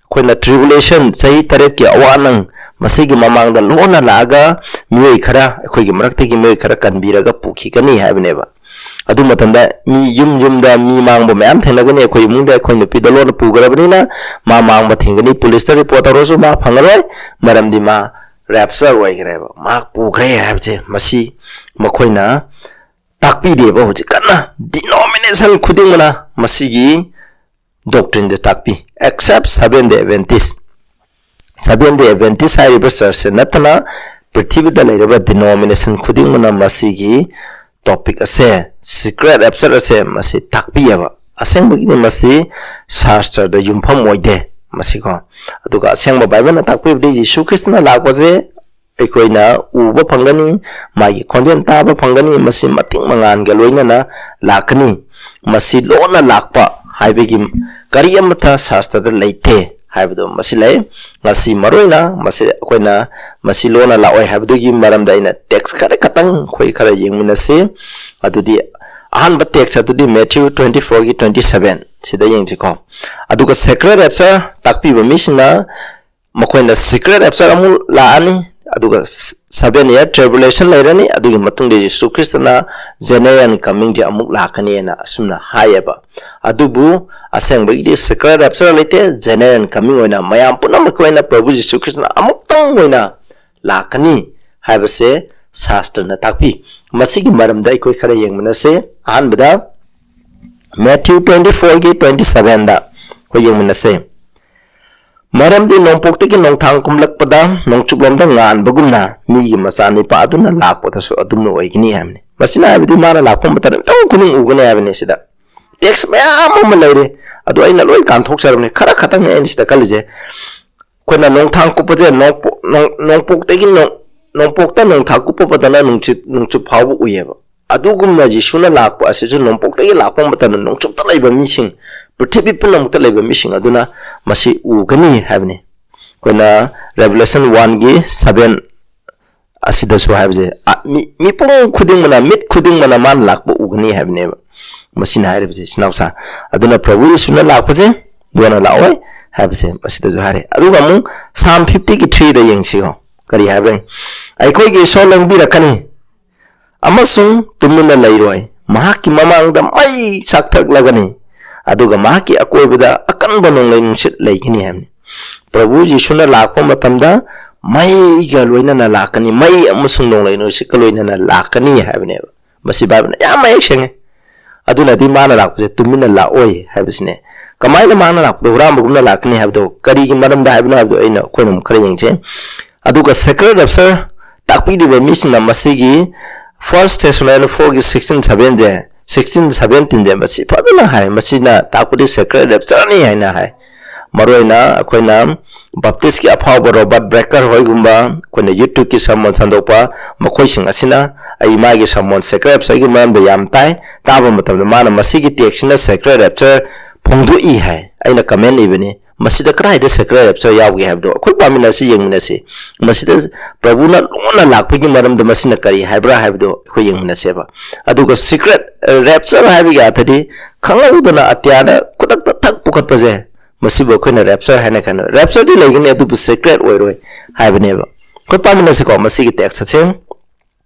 ꯑꯩꯈꯣꯏꯅ tribulation, ꯆꯍꯤ ꯇꯔꯦꯠꯀꯤ ꯑꯋꯥ ꯑꯅꯪ, ꯃꯁꯤꯒꯤ ꯃꯃꯥꯡꯗ ꯂꯣꯟꯅ ꯂꯥꯛꯑꯒ ꯃꯤꯑꯣꯏ ꯈꯔ, ꯑꯩꯈꯣꯏꯒꯤ ꯃꯔꯛꯇꯒꯤ ꯃꯤꯑꯣꯏ ꯈꯔ ꯀꯟꯕꯤꯔꯒ ꯄꯨꯈꯤꯒꯅꯤ ꯍꯥꯏꯕꯅꯦꯕ꯫ ꯑꯗꯨ ꯃꯇꯝꯗ ꯃꯤ ꯌꯨꯝ ꯌꯨꯝꯗ ꯃꯤ ꯃꯥꯡꯕ ꯃꯌꯥꯝ ꯊꯦꯡꯅꯒꯅꯤ꯫ ꯑꯩꯈꯣꯏ ꯏꯃꯨꯡꯗ ꯑꯩꯈꯣꯏ ꯅꯨꯄꯤꯗ ꯂꯣꯟꯅ ꯄꯨꯈ꯭ꯔꯕꯅꯤꯅ ꯃꯥ ꯃꯥꯡꯕ ꯊꯦꯡꯒꯅꯤ꯫ ꯄꯨꯂꯤꯁꯇ report ꯇꯧꯔꯁꯨ ꯃꯥ ꯐꯪꯉꯔꯣꯏ, ꯃꯔꯝꯗꯤ ꯃꯥ rapture ꯑꯣꯏꯈ꯭ꯔꯦꯕ, ꯃꯍꯥꯛ ꯄꯨꯈ꯭ꯔꯦ ꯍꯥꯏꯕꯁꯦ ꯃꯁꯤ ꯃꯈꯣꯏꯅ ꯇꯥꯛꯄꯤꯔꯤꯕ꯫ ꯍꯧꯖꯤꯛ ꯀꯟꯅ denomination ꯈꯨꯗꯤꯡꯃꯛꯅ ꯃꯁꯤꯒꯤ doctrineꯁꯦ ꯇꯥꯛꯄꯤ, except Seventh Day Adventist꯫ Seventh Day Adventist ꯍꯥꯏꯔꯤꯕ churchꯁꯦ ꯅꯠꯇꯅ ꯄ꯭ꯔꯤꯊꯤꯕꯤꯗ ꯂꯩꯔꯤꯕ denomination ꯈꯨꯗꯤꯡꯃꯛꯅ ꯃꯁꯤꯒꯤ topic ꯑꯁꯦ, secret rapture ꯑꯁꯦ ꯃꯁꯤ ꯇꯥꯛꯄꯤꯑꯕ꯫ ꯑꯁꯦꯡꯕꯒꯤꯗꯤ ꯃꯁꯤ ꯁꯥꯁꯇ꯭ꯔꯗ ꯌꯨꯝꯐꯝ ꯑꯣꯏꯗꯦ ꯃꯁꯤꯀꯣ꯫ ꯑꯗꯨꯒ ꯑꯁꯦꯡꯕ ꯕꯥꯏꯕꯜꯅ ꯇꯥꯛꯄꯤꯕꯗꯤ ꯌꯤꯁꯨ ꯈ꯭ꯔꯤꯁꯇꯅ ꯂꯥꯛꯄꯁꯦ ꯑꯩꯈꯣꯏꯅ ꯎꯕ ꯐꯪꯒꯅꯤ, ꯃꯥꯒꯤ ꯈꯣꯟꯖꯦꯜ ꯇꯥꯕ ꯐꯪꯒꯅꯤ, ꯃꯁꯤ ꯃꯇꯤꯛ ꯃꯉꯥꯜꯒ ꯂꯣꯏꯅꯅ ꯂꯥꯛꯀꯅꯤ꯫ ꯃꯁꯤ ꯂꯣꯟꯅ ꯂꯥꯛꯄ ꯍꯥꯏꯕꯒꯤ ꯀꯔꯤ ꯑꯃꯠꯇ ꯁꯥꯁꯇ꯭ꯔꯗ ꯂꯩꯇꯦ ꯍꯥꯏꯕꯗꯣ ꯃꯁꯤ ꯂꯩ꯫ ꯉꯁꯤ ꯃꯔꯨꯑꯣꯏꯅ ꯃꯁꯤ ꯑꯩꯈꯣꯏꯅ ꯃꯁꯤ ꯂꯣꯟꯅ ꯂꯥꯛꯑꯣꯏ ꯍꯥꯏꯕꯗꯨꯒꯤ ꯃꯔꯝꯗ ꯑꯩꯅ text ꯈꯔ ꯈꯇꯪ ꯑꯩꯈꯣꯏ ꯈꯔ ꯌꯦꯡꯃꯤꯟꯅꯁꯤ꯫ ꯑꯗꯨꯗꯤ ꯑꯍꯥꯟꯕ text ꯑꯗꯨꯗꯤ Matthew twenty fourꯒꯤ twenty seven꯫ ꯁꯤꯗ ꯌꯦꯡꯁꯤꯀꯣ꯫ ꯑꯗꯨꯒ secret rapture ꯇꯥꯛꯄꯤꯕ ꯃꯤꯁꯤꯡꯅ ꯃꯈꯣꯏꯅ secret rapture ꯑꯃꯨꯛ ꯂꯥꯛꯑꯅꯤ, ꯑꯗꯨꯒ seven year tribulation ꯂꯩꯔꯅꯤ, ꯑꯗꯨꯒꯤ ꯃꯇꯨꯡꯗ ꯖꯤꯁꯨ ꯈ꯭ꯔꯤꯁꯇꯅ general comingꯁꯦ ꯑꯃꯨꯛ ꯂꯥꯛꯀꯅꯤꯅ ꯑꯁꯨꯝꯅ ꯍꯥꯏꯌꯦꯕ꯫ ꯑꯗꯨꯕꯨ ꯑꯁꯦꯡꯕꯒꯤꯗꯤ secret rapture ꯂꯩꯇꯦ꯫ General coming ꯑꯣꯏꯅ ꯃꯌꯥꯝ ꯄꯨꯝꯅꯃꯛꯀꯤ ꯑꯣꯏꯅ ꯄ꯭ꯔꯚꯨ ꯖꯤꯁꯨ ꯈ꯭ꯔꯤꯁꯇꯅ ꯑꯃꯨꯛꯇꯪ ꯑꯣꯏꯅ ꯂꯥꯛꯀꯅꯤ ꯍꯥꯏꯕꯁꯦ ꯁꯥꯁꯇ꯭ꯔꯅ ꯇꯥꯛꯄꯤ꯫ ꯃꯁꯤꯒꯤ ꯃꯔꯝꯗ ꯑꯩꯈꯣꯏ ꯈꯔ ꯌꯦꯡꯃꯤꯟꯅꯁꯦ꯫ ꯑꯍꯥꯟꯕꯗ Matthew twenty fourꯒꯤ twenty sevenꯗ ꯑꯩꯈꯣꯏ ꯌꯦꯡꯃꯤꯟꯅꯁꯦ꯫ "ꯃꯔꯝꯗꯤ ꯅꯣꯡꯄꯣꯛꯇꯒꯤ ꯅꯣꯡꯊꯥꯡ ꯀꯨꯝꯂꯛꯄꯗ ꯅꯣꯡꯆꯨꯞꯂꯣꯝꯗ ꯉꯥꯟꯕꯒꯨꯝꯅ ꯃꯤꯒꯤ ꯃꯆꯥꯅꯤꯄꯥ ꯑꯗꯨꯅ ꯂꯥꯛꯄꯗꯁꯨ ꯑꯗꯨꯝꯅ ꯑꯣꯏꯒꯅꯤ" ꯍꯥꯏꯕꯅꯤ꯫ ꯃꯁꯤꯅ ꯍꯥꯏꯕꯗꯤ ꯃꯥꯅ ꯂꯥꯛꯄ ꯃꯇꯝꯗ ꯃꯤꯄꯨꯝ ꯈꯨꯗꯤꯡ ꯎꯒꯅꯤ ꯍꯥꯏꯕꯅꯤ꯫ ꯁꯤꯗ text ꯃꯌꯥꯝ ꯑꯃ ꯂꯩꯔꯦ, ꯑꯗꯣ ꯑꯩꯅ ꯂꯣꯏ ꯀꯥꯟꯊꯣꯛꯆꯔꯕꯅꯤ꯫ ꯈꯔ ꯈꯛꯇꯪꯅꯦ ꯑꯩꯅ ꯁꯤꯗ ꯈꯜꯂꯤꯁꯦ꯫ ꯑꯩꯈꯣꯏꯅ ꯅꯣꯡꯊꯥꯡ ꯀꯨꯞꯄꯁꯦ ꯅꯣꯡꯄꯣꯛ-, ꯅꯣꯡ-, ꯅꯣꯡꯄꯣꯛꯇꯒꯤ ꯅꯣꯡ-, ꯅꯣꯡꯄꯣꯛꯇ ꯅꯣꯡꯊꯥꯡ ꯀꯨꯞꯄ ꯃꯇꯝꯗ ꯅꯣꯡꯆꯨꯞ, ꯅꯣꯡꯆꯨꯞ ꯐꯥꯎꯕ ꯎꯏꯌꯦꯕ꯫ ꯑꯗꯨꯒꯨꯝꯅ ꯖꯤꯁꯨꯅ ꯂꯥꯛꯄ ꯑꯁꯤꯁꯨ ꯅꯣꯡꯄꯣꯛꯇꯒꯤ ꯂꯥꯛꯄ ꯃꯇꯝꯗ ꯅꯣꯡꯆꯨꯞꯇ ꯂꯩꯕ ꯃꯤꯁꯤꯡ, ꯄ꯭ꯔꯤꯊꯤꯕꯤ ꯄꯨꯝꯅꯃꯛꯇ ꯂꯩꯕ ꯃꯤꯁꯤꯡ ꯑꯗꯨꯅ ꯃꯁꯤ ꯎꯒꯅꯤ ꯍꯥꯏꯕꯅꯤ꯫ ꯑꯩꯈꯣꯏꯅ Revelation oneꯒꯤ seven ꯑꯁꯤꯗꯁꯨ ꯍꯥꯏꯕꯁꯦ, ꯑ, ꯃꯤ-, ꯃꯤꯄꯨꯝ ꯈꯨꯗꯤꯡꯃꯛꯅ, ꯃꯤꯠ ꯈꯨꯗꯤꯡꯃꯛꯅ ꯃꯥꯅ ꯂꯥꯛꯄ ꯎꯒꯅꯤ ꯍꯥꯏꯕꯅꯦꯕ꯫ ꯃꯁꯤꯅ ꯍꯥꯏꯔꯤꯕꯁꯦ, ꯏꯆꯤꯟ ꯏꯅꯥꯎꯁꯥ꯫ ꯑꯗꯨꯅ ꯄ꯭ꯔꯚꯨ ꯌꯤꯁꯨꯅ ꯂꯥꯛꯄꯁꯦ ꯌꯣꯟꯅ ꯂꯥꯛꯑꯣꯏ ꯍꯥꯏꯕꯁꯦ ꯃꯁꯤꯗꯁꯨ ꯍꯥꯏꯔꯦ꯫ ꯑꯗꯨꯒ ꯑꯃꯨꯛ Psalm fiftyꯒꯤ threeꯗ ꯌꯦꯡꯁꯤꯀꯣ꯫ ꯀꯔꯤ ꯍꯥꯏꯕ꯭ꯔꯥ? "ꯑꯩꯈꯣꯏꯒꯤ ꯏꯁꯣꯔ ꯂꯦꯡꯕꯤꯔꯛꯀꯅꯤ ꯑꯃꯁꯨꯡ ꯇꯨꯃꯤꯟꯅ ꯂꯩꯔꯣꯏ꯫ ꯃꯍꯥꯛꯀꯤ ꯃꯃꯥꯡꯗ ꯃꯩ ꯆꯥꯛꯊꯛꯂꯒꯅꯤ, ꯑꯗꯨꯒ ꯃꯍꯥꯛꯀꯤ ꯑꯀꯣꯏꯕꯗ ꯑꯀꯟꯕ ꯅꯣꯡꯂꯩ ꯅꯨꯡꯁꯤꯠ ꯂꯩꯒꯅꯤ" ꯍꯥꯏꯕꯅꯤ꯫ ꯄ꯭ꯔꯚꯨ ꯖꯤꯁꯨꯅ ꯂꯥꯛꯄ ꯃꯇꯝꯗ ꯃꯩꯒ ꯂꯣꯏꯅꯅ ꯂꯥꯛꯀꯅꯤ, ꯃꯩ ꯑꯃꯁꯨꯡ ꯅꯣꯡꯂꯩ ꯅꯨꯡꯁꯤꯠꯀ ꯂꯣꯏꯅꯅ ꯂꯥꯛꯀꯅꯤ ꯍꯥꯏꯕꯅꯦꯕ꯫ ꯃꯁꯤ ꯕꯥꯏꯕꯜꯅ ꯌꯥꯝ ꯃꯌꯦꯛ ꯁꯦꯡꯉꯦ꯫ ꯑꯗꯨꯅꯗꯤ ꯃꯥꯅ ꯂꯥꯛꯄꯁꯦ ꯇꯨꯃꯤꯟꯅ ꯂꯥꯛꯑꯣꯏ ꯍꯥꯏꯕꯁꯤꯅꯦ꯫ ꯀꯃꯥꯏꯅ ꯃꯥꯅ ꯂꯥꯛꯄꯗ ꯍꯨꯔꯥꯟꯕꯒꯨꯝꯅ ꯂꯥꯛꯀꯅꯤ ꯍꯥꯏꯕꯗꯣ ꯀꯔꯤꯒꯤ ꯃꯔꯝꯗ ꯍꯥꯏꯕꯅꯣ ꯍꯥꯏꯕꯗꯣ ꯑꯩꯅ, ꯑꯩꯈꯣꯏꯅ ꯑꯃꯨꯛ ꯈꯔ ꯌꯦꯡꯁꯦ꯫ ꯑꯗꯨꯒ secret rapture ꯇꯥꯛꯄꯤꯔꯤꯕ ꯃꯤꯁꯤꯡꯅ ꯃꯁꯤꯒꯤ First Thessalonians fourꯒꯤ sixteen sevenꯁꯦ, sixteen seventeenꯁꯦ, ꯃꯁꯤ ꯐꯖꯅ ꯍꯥꯏ꯫ ꯃꯁꯤꯅ ꯇꯥꯛꯄꯗꯤ secret raptureꯅꯤ ꯍꯥꯏꯅ ꯍꯥꯏ꯫ ꯃꯔꯨꯑꯣꯏꯅ ꯑꯩꯈꯣꯏꯅ ꯕꯞꯇꯤꯁꯀꯤ ꯑꯐꯥꯎꯕ ꯔꯣꯕꯥꯔꯠ ꯕ꯭ꯔꯦꯀꯔ ꯍꯣꯏꯒꯨꯝꯕ, ꯑꯩꯈꯣꯏꯅ YouTubeꯀꯤ sermon ꯁꯟꯗꯣꯛꯄ, ꯃꯈꯣꯏꯁꯤꯡ ꯑꯁꯤꯅ ꯑꯩ ꯃꯥꯒꯤ sermon secret raptureꯒꯤ ꯃꯔꯝꯗ ꯌꯥꯝ ꯇꯥꯏ, ꯇꯥꯕ ꯃꯇꯝꯗ ꯃꯥꯅ ꯃꯁꯤꯒꯤ textꯁꯤꯅ secret rapture ꯐꯣꯡꯗꯣꯛꯏ ꯍꯥꯏ꯫ ꯑꯩꯅ comment ꯏꯕꯅꯤ, ꯃꯁꯤꯗ ꯀꯗꯥꯏꯗ secret rapture ꯌꯥꯎꯒꯦ ꯍꯥꯏꯕꯗꯣ ꯑꯩꯈꯣꯏ ꯄꯥꯃꯤꯟꯅꯁꯤ, ꯌꯦꯡꯃꯤꯟꯅꯁꯤ꯫ ꯃꯁꯤꯗ ꯄ꯭ꯔꯚꯨꯅ ꯂꯣꯟꯅ ꯂꯥꯛꯄꯒꯤ ꯃꯔꯝꯗ ꯃꯁꯤꯅ ꯀꯔꯤ ꯍꯥꯏꯕ꯭ꯔꯥ ꯍꯥꯏꯕꯗꯣ ꯑꯩꯈꯣꯏ ꯌꯦꯡꯃꯤꯟꯅꯁꯦꯕ꯫ ꯑꯗꯨꯒ secret rapture ꯍꯥꯏꯕꯒꯤ ꯑꯔꯊꯗꯤ ꯈꯪꯍꯧꯗꯅ ꯑꯇꯤꯌꯥꯗ ꯈꯨꯗꯛꯇ ꯊꯛ ꯄꯨꯈꯠꯄꯁꯦ, ꯃꯁꯤꯕꯨ ꯑꯩꯈꯣꯏꯅ rapture ꯍꯥꯏꯅ ꯈꯟꯅꯩ꯫ Raptureꯗꯤ ꯂꯩꯒꯅꯤ, ꯑꯗꯨꯕꯨ secret ꯑꯣꯏꯔꯣꯏ ꯍꯥꯏꯕꯅꯦꯕ꯫ ꯑꯩꯈꯣꯏ ꯄꯥꯃꯤꯟꯅꯁꯤꯀꯣ ꯃꯁꯤꯒꯤ text ꯑꯁꯦ꯫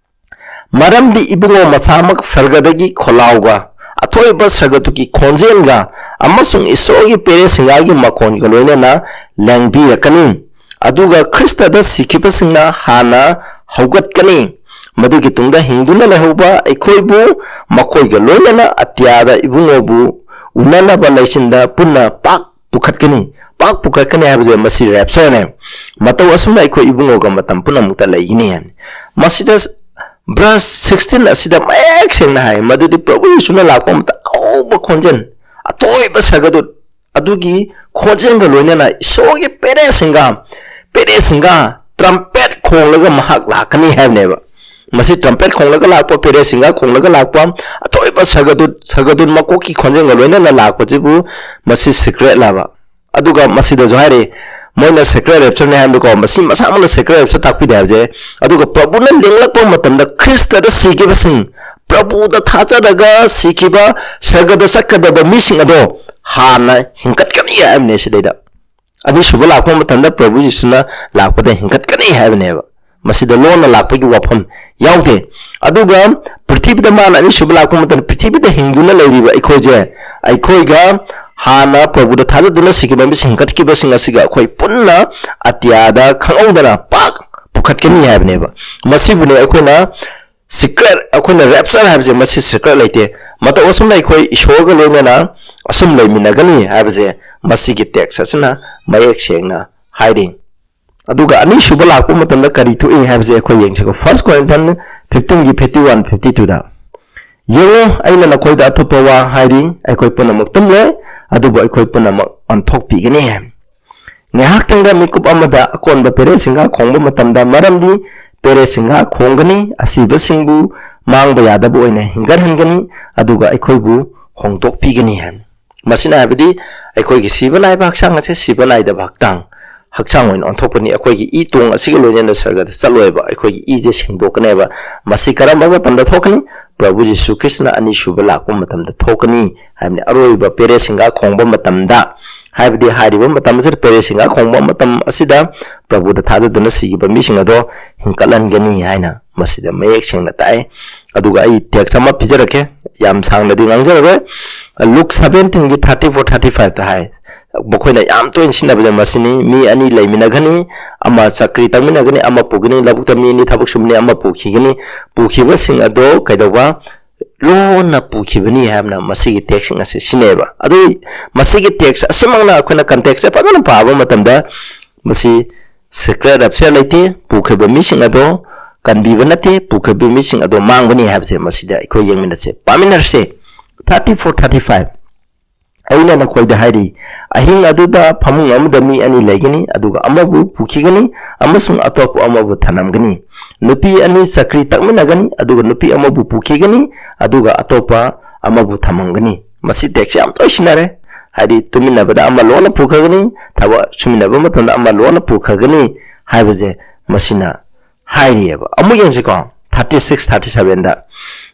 ꯃꯔꯝꯗꯤ ꯏꯕꯨꯡꯉꯣ ꯃꯁꯥꯃꯛ ꯁꯔꯒꯗꯒꯤ ꯈꯣꯜꯂꯥꯎꯒ, ꯑꯊꯣꯏꯕ ꯁꯔꯒꯗꯨꯒꯤ ꯈꯣꯟꯖꯦꯜꯒ ꯑꯃꯁꯨꯡ ꯏꯁꯣꯔꯒꯤ ꯄꯦꯔꯦꯁꯤꯡꯒꯥꯒꯤ ꯃꯈꯣꯟꯒ ꯂꯣꯏꯅꯅ ꯂꯦꯡꯕꯤꯔꯛꯀꯅꯤ꯫ ꯑꯗꯨꯒ ꯈ꯭ꯔꯤꯁꯇꯗ ꯁꯤꯈꯤꯕꯁꯤꯡꯅ ꯍꯥꯟꯅ ꯍꯧꯒꯠꯀꯅꯤ꯫ ꯃꯗꯨꯒꯤ ꯇꯨꯡꯗ ꯍꯤꯡꯗꯨꯅ ꯂꯩꯍꯧꯕ ꯑꯩꯈꯣꯏꯕꯨ ꯃꯈꯣꯏꯒ ꯂꯣꯏꯅꯅ ꯑꯇꯤꯌꯥꯗ ꯏꯕꯨꯡꯉꯣꯕꯨ ꯎꯅꯅꯕ ꯂꯩꯆꯤꯟꯗ ꯄꯨꯟꯅ ꯄꯥꯛ ꯄꯨꯈꯠꯀꯅꯤ꯫ ꯄꯥꯛ ꯄꯨꯈꯠꯀꯅꯤ ꯍꯥꯏꯕꯁꯦ ꯃꯁꯤ raptureꯅꯦ꯫ ꯃꯇꯧ ꯑꯁꯨꯝꯅ ꯑꯩꯈꯣꯏ ꯏꯕꯨꯡꯉꯣꯒ ꯃꯇꯝ ꯄꯨꯝꯅꯃꯛꯇ ꯂꯩꯒꯅꯤ ꯍꯥꯏꯕꯅꯤ꯫ ꯃꯁꯤꯗ verse sixteen ꯑꯁꯤꯗ ꯃꯌꯦꯛ ꯁꯦꯡꯅ ꯍꯥꯏ, ꯃꯗꯨꯗꯤ ꯄ꯭ꯔꯚꯨ ꯌꯤꯁꯨꯅ ꯂꯥꯛꯄ ꯃꯇꯝꯗ ꯑꯍꯧꯕ ꯈꯣꯟꯖꯦꯜ, ꯑꯊꯣꯏꯕ ꯁꯔꯒꯗꯨꯠ ꯑꯗꯨꯒꯤ ꯈꯣꯟꯖꯦꯜꯒ ꯂꯣꯏꯅꯅ ꯏꯁꯣꯔꯒꯤ ꯄꯦꯔꯦꯁꯤꯡꯒ, ꯄꯦꯔꯦꯁꯤꯡꯒ trumpet ꯈꯣꯡꯂꯒ ꯃꯍꯥꯛ ꯂꯥꯛꯀꯅꯤ ꯍꯥꯏꯕꯅꯦꯕ꯫ ꯃꯁꯤ trumpet ꯈꯣꯡꯂꯒ ꯂꯥꯛꯄ, ꯄꯦꯔꯦꯁꯤꯡꯒ ꯈꯣꯡꯂꯒ ꯂꯥꯛꯄ, ꯑꯊꯣꯏꯕ ꯁꯔꯒꯗꯨꯠ, ꯁꯔꯒꯗꯨꯠ ꯃꯀꯣꯛꯀꯤ ꯈꯣꯟꯖꯦꯜꯒ ꯂꯣꯏꯅꯅ ꯂꯥꯛꯄꯁꯤꯕꯨ ꯃꯁꯤ secret ꯂꯥꯕ꯫ ꯑꯗꯨꯒ ꯃꯁꯤꯗꯁꯨ ꯍꯥꯏꯔꯤ, ꯃꯣꯏꯅ secret raptureꯅꯦ ꯍꯥꯏꯕꯗꯀꯣ, ꯃꯁꯤ ꯃꯁꯥꯃꯛꯅ secret rapture ꯇꯥꯛꯄꯤꯗꯦ ꯍꯥꯏꯕꯁꯦ꯫ ꯑꯗꯨꯒ ꯄ꯭ꯔꯚꯨꯅ ꯂꯦꯡꯂꯛꯄ ꯃꯇꯝꯗ ꯈ꯭ꯔꯤꯁꯇꯗ ꯁꯤꯈꯤꯕꯁꯤꯡ, ꯄ꯭ꯔꯚꯨꯗ ꯊꯥꯖꯔꯒ ꯁꯤꯈꯤꯕ ꯁꯔꯒꯗ ꯆꯠꯀꯗꯕ ꯃꯤꯁꯤꯡ ꯑꯗꯣ ꯍꯥꯟꯅ ꯍꯤꯡꯒꯠꯀꯅꯤ ꯍꯥꯏꯕꯅꯦ ꯁꯤꯗꯩꯗ꯫ ꯑꯅꯤꯁꯨꯕ ꯂꯥꯛꯄ ꯃꯇꯝꯗ ꯄ꯭ꯔꯚꯨ ꯌꯤꯁꯨꯅ ꯂꯥꯛꯄꯗ ꯍꯤꯡꯒꯠꯀꯅꯤ ꯍꯥꯏꯕꯅꯦꯕ꯫ ꯃꯁꯤꯗ ꯂꯣꯟꯅ ꯂꯥꯛꯄꯒꯤ ꯋꯥꯐꯝ ꯌꯥꯎꯗꯦ꯫ ꯑꯗꯨꯒ ꯄ꯭ꯔꯤꯊꯤꯕꯤꯗ ꯃꯥꯅ ꯑꯅꯤꯁꯨꯕ ꯂꯥꯛꯄ ꯃꯇꯝꯗ ꯄ꯭ꯔꯤꯊꯤꯕꯤꯗ ꯍꯤꯡꯗꯨꯅ ꯂꯩꯔꯤꯕ ꯑꯩꯈꯣꯏꯁꯦ, ꯑꯩꯈꯣꯏꯒ ꯍꯥꯟꯅ ꯄ꯭ꯔꯚꯨꯗ ꯊꯥꯖꯗꯨꯅ ꯁꯤꯈꯤꯕ ꯃꯤꯁꯤꯡ ꯍꯤꯡꯒꯠꯈꯤꯕꯁꯤꯡ ꯑꯁꯤꯒ ꯑꯩꯈꯣꯏ ꯄꯨꯟꯅ ꯑꯇꯤꯌꯥꯗ ꯈꯪꯍꯧꯗꯅ ꯄꯥꯛ ꯄꯨꯈꯠꯀꯅꯤ ꯍꯥꯏꯕꯅꯦꯕ꯫ ꯃꯁꯤꯕꯨꯅꯦ ꯑꯩꯈꯣꯏꯅ secret, ꯑꯩꯈꯣꯏꯅ rapture ꯍꯥꯏꯕꯁꯦ ꯃꯁꯤ secret ꯂꯩꯇꯦ꯫ ꯃꯇꯧ ꯑꯁꯨꯝꯅ ꯑꯩꯈꯣꯏ ꯏꯁꯣꯔꯒ ꯂꯣꯏꯅꯅ ꯑꯁꯨꯝ ꯂꯩꯃꯤꯟꯅꯒꯅꯤ ꯍꯥꯏꯕꯁꯦ ꯃꯁꯤꯒꯤ text ꯑꯁꯤꯅ ꯃꯌꯦꯛ ꯁꯦꯡꯅ ꯍꯥꯏꯔꯤ꯫ ꯑꯗꯨꯒ ꯑꯅꯤꯁꯨꯕ ꯂꯥꯛꯄ ꯃꯇꯝꯗ ꯀꯔꯤ ꯊꯣꯛꯏ ꯍꯥꯏꯕꯁꯦ ꯑꯩꯈꯣꯏ ꯌꯦꯡꯁꯤꯀꯣ꯫ First Corinthians fifteen ꯒꯤ fifty one, fifty two ꯗ, "ꯌꯦꯡꯉꯨ, ꯑꯩꯅ ꯅꯈꯣꯏꯗ ꯑꯊꯨꯞꯄ ꯋꯥ ꯍꯥꯏꯔꯤ, ꯑꯩꯈꯣꯏ ꯄꯨꯝꯅꯃꯛ ꯇꯨꯝꯂꯣꯏ, ꯑꯗꯨꯕꯨ ꯑꯩꯈꯣꯏ ꯄꯨꯝꯅꯃꯛ ꯑꯣꯟꯊꯣꯛꯄꯤꯒꯅꯤ꯫ ꯉꯥꯏꯍꯥꯛꯇꯪꯗ ꯃꯤꯀꯨꯞ ꯑꯃꯗ ꯑꯀꯣꯟꯕ ꯄꯦꯔꯦꯁꯤꯡꯒ ꯈꯣꯡꯕ ꯃꯇꯝꯗ, ꯃꯔꯝꯗꯤ ꯄꯦꯔꯦꯁꯤꯡꯒ ꯈꯣꯡꯒꯅꯤ, ꯑꯁꯤꯕꯁꯤꯡꯕꯨ ꯃꯥꯡꯕ ꯌꯥꯗꯕ ꯑꯣꯏꯅ ꯍꯤꯡꯒꯠꯍꯟꯒꯅꯤ, ꯑꯗꯨꯒ ꯑꯩꯈꯣꯏꯕꯨ ꯍꯣꯡꯗꯣꯛꯄꯤꯒꯅꯤ" ꯍꯥꯏꯕꯅꯤ꯫ ꯃꯁꯤꯅ ꯍꯥꯏꯕꯗꯤ ꯑꯩꯈꯣꯏꯒꯤ ꯁꯤꯕ ꯅꯥꯏꯕ ꯍꯛꯆꯥꯡ ꯑꯁꯦ ꯁꯤꯕ ꯅꯥꯏꯗꯕ ꯍꯛꯆꯥꯡ, ꯍꯛꯆꯥꯡ ꯑꯣꯏꯅ ꯑꯣꯟꯊꯣꯛꯄꯅꯤ꯫ ꯑꯩꯈꯣꯏꯒꯤ ꯏ ꯇꯣꯡ ꯑꯁꯤꯒ ꯂꯣꯏꯅꯅ ꯁꯔꯒꯗ ꯆꯠꯂꯣꯏꯕ, ꯑꯩꯈꯣꯏꯒꯤ ꯏꯁꯦ ꯁꯦꯡꯗꯣꯛꯀꯅꯦꯕ꯫ ꯃꯁꯤ ꯀꯔꯝꯕ ꯃꯇꯝꯗ ꯊꯣꯛꯀꯅꯤ? ꯄ꯭ꯔꯚꯨ ꯖꯤꯁꯨ ꯈ꯭ꯔꯤꯁꯅ ꯑꯅꯤꯁꯨꯕ ꯂꯥꯛꯄ ꯃꯇꯝꯗ ꯊꯣꯛꯀꯅꯤ ꯍꯥꯏꯕꯅꯤ꯫ ꯑꯔꯣꯏꯕ ꯄꯦꯔꯦ ꯁꯤꯡꯒꯥ ꯈꯣꯡꯕ ꯃꯇꯝꯗ, ꯍꯥꯏꯕꯗꯤ ꯍꯥꯏꯔꯤꯕ ꯃꯇꯝ ꯑꯁꯤꯗ, ꯄꯦꯔꯦ ꯁꯤꯡꯒꯥ ꯈꯣꯡꯕ ꯃꯇꯝ ꯑꯁꯤꯗ ꯄ꯭ꯔꯚꯨꯗ ꯊꯥꯖꯗꯨꯅ ꯁꯤꯈꯤꯕ ꯃꯤꯁꯤꯡ ꯑꯗꯣ ꯍꯤꯡꯀꯠꯍꯟꯒꯅꯤ ꯍꯥꯏꯅ ꯃꯁꯤꯗ ꯃꯌꯦꯛ ꯁꯦꯡꯅ ꯇꯥꯛꯑꯦ꯫ ꯑꯗꯨꯒ ꯑꯩ text ꯑꯃ ꯄꯤꯖꯔꯛꯀꯦ, ꯌꯥꯝ ꯁꯥꯡꯅꯗꯤ ꯉꯥꯡꯖꯔꯔꯣꯏ꯫ Luke seventeenꯒꯤ thirty four thirty fiveꯇ ꯍꯥꯏ, ꯃꯈꯣꯏꯅ ꯌꯥꯝ ꯇꯣꯏꯅ ꯁꯤꯖꯤꯟꯅꯕꯁꯦ ꯃꯁꯤꯅꯤ: "ꯃꯤ ꯑꯅꯤ ꯂꯩꯃꯤꯟꯅꯒꯅꯤ, ꯑꯃ ꯆꯀ꯭ꯔꯤ ꯇꯛꯃꯤꯟꯅꯒꯅꯤ, ꯑꯃ ꯄꯨꯒꯅꯤ, ꯂꯧꯕꯨꯛꯇ ꯃꯤ ꯑꯅꯤ ꯊꯕꯛ ꯁꯨꯕꯅꯤ, ꯑꯃ ꯄꯨꯈꯤꯒꯅꯤ, ꯄꯨꯈꯤꯕꯁꯤꯡ ꯑꯗꯣ ꯀꯩꯗꯧꯕ? ꯂꯣꯟꯅ ꯄꯨꯈꯤꯕꯅꯤ" ꯍꯥꯏꯕꯅ ꯃꯁꯤꯒꯤ textꯁꯤꯡ ꯑꯁꯤ ꯁꯤꯖꯤꯟꯅꯩꯑꯕ꯫ ꯑꯗꯨ ꯃꯁꯤꯒꯤ text ꯑꯁꯤꯃꯛꯅ ꯑꯩꯈꯣꯏꯅ contextꯁꯦ ꯐꯖꯅ ꯄꯥꯕ ꯃꯇꯝꯗ ꯃꯁꯤ secret affair ꯂꯩꯇꯦ, ꯄꯨꯈꯤꯕ ꯃꯤꯁꯤꯡ ꯑꯗꯣ ꯀꯟꯕꯤꯕ ꯅꯠꯇꯦ, ꯄꯨꯈꯤꯕ ꯃꯤꯁꯤꯡ ꯑꯗꯣ ꯃꯥꯡꯕꯅꯤ ꯍꯥꯏꯕꯁꯦ ꯃꯁꯤꯗ ꯑꯩꯈꯣꯏ ꯌꯦꯡꯃꯤꯟꯅꯁꯦ, ꯄꯥꯃꯤꯟꯅꯔꯁꯦ꯫ Thirty four thirty five꯫ "ꯑꯩꯅ ꯅꯈꯣꯏꯗ ꯍꯥꯏꯔꯤ, ꯑꯍꯤꯡ ꯑꯗꯨꯗ ꯐꯃꯨꯡ ꯑꯃꯗ ꯃꯤ ꯑꯅꯤ ꯂꯩꯒꯅꯤ, ꯑꯗꯨꯒ ꯑꯃꯕꯨ ꯄꯨꯈꯤꯒꯅꯤ ꯑꯃꯁꯨꯡ ꯑꯇꯣꯞꯄ ꯑꯃꯕꯨ ꯊꯅꯝꯒꯅꯤ꯫ ꯅꯨꯄꯤ ꯑꯅꯤ ꯆꯀ꯭ꯔꯤ ꯇꯛꯃꯤꯟꯅꯒꯅꯤ, ꯑꯗꯨꯒ ꯅꯨꯄꯤ ꯑꯃꯕꯨ ꯄꯨꯈꯤꯒꯅꯤ, ꯑꯗꯨꯒ ꯑꯇꯣꯞꯄ ꯑꯃꯕꯨ ꯊꯝꯃꯝꯒꯅꯤ"꯫ ꯃꯁꯤ text ꯌꯥꯝ ꯇꯣꯏ ꯁꯤꯖꯤꯟꯅꯔꯦ꯫ ꯍꯥꯏꯗꯤ ꯇꯨꯃꯤꯟꯅꯕꯗ ꯑꯃ ꯂꯣꯟꯅ ꯄꯨꯈ꯭ꯔꯒꯅꯤ, ꯊꯕꯛ ꯁꯨꯃꯤꯟꯅꯕ ꯃꯇꯝꯗ ꯑꯃ ꯂꯣꯟꯅ ꯄꯨꯈ꯭ꯔꯒꯅꯤ ꯍꯥꯏꯕꯁꯦ ꯃꯁꯤꯅ ꯍꯥꯏꯔꯤꯑꯕ꯫ ꯑꯃꯨꯛ ꯌꯦꯡꯁꯤꯀꯣ, thirty six thirty sevenꯗ,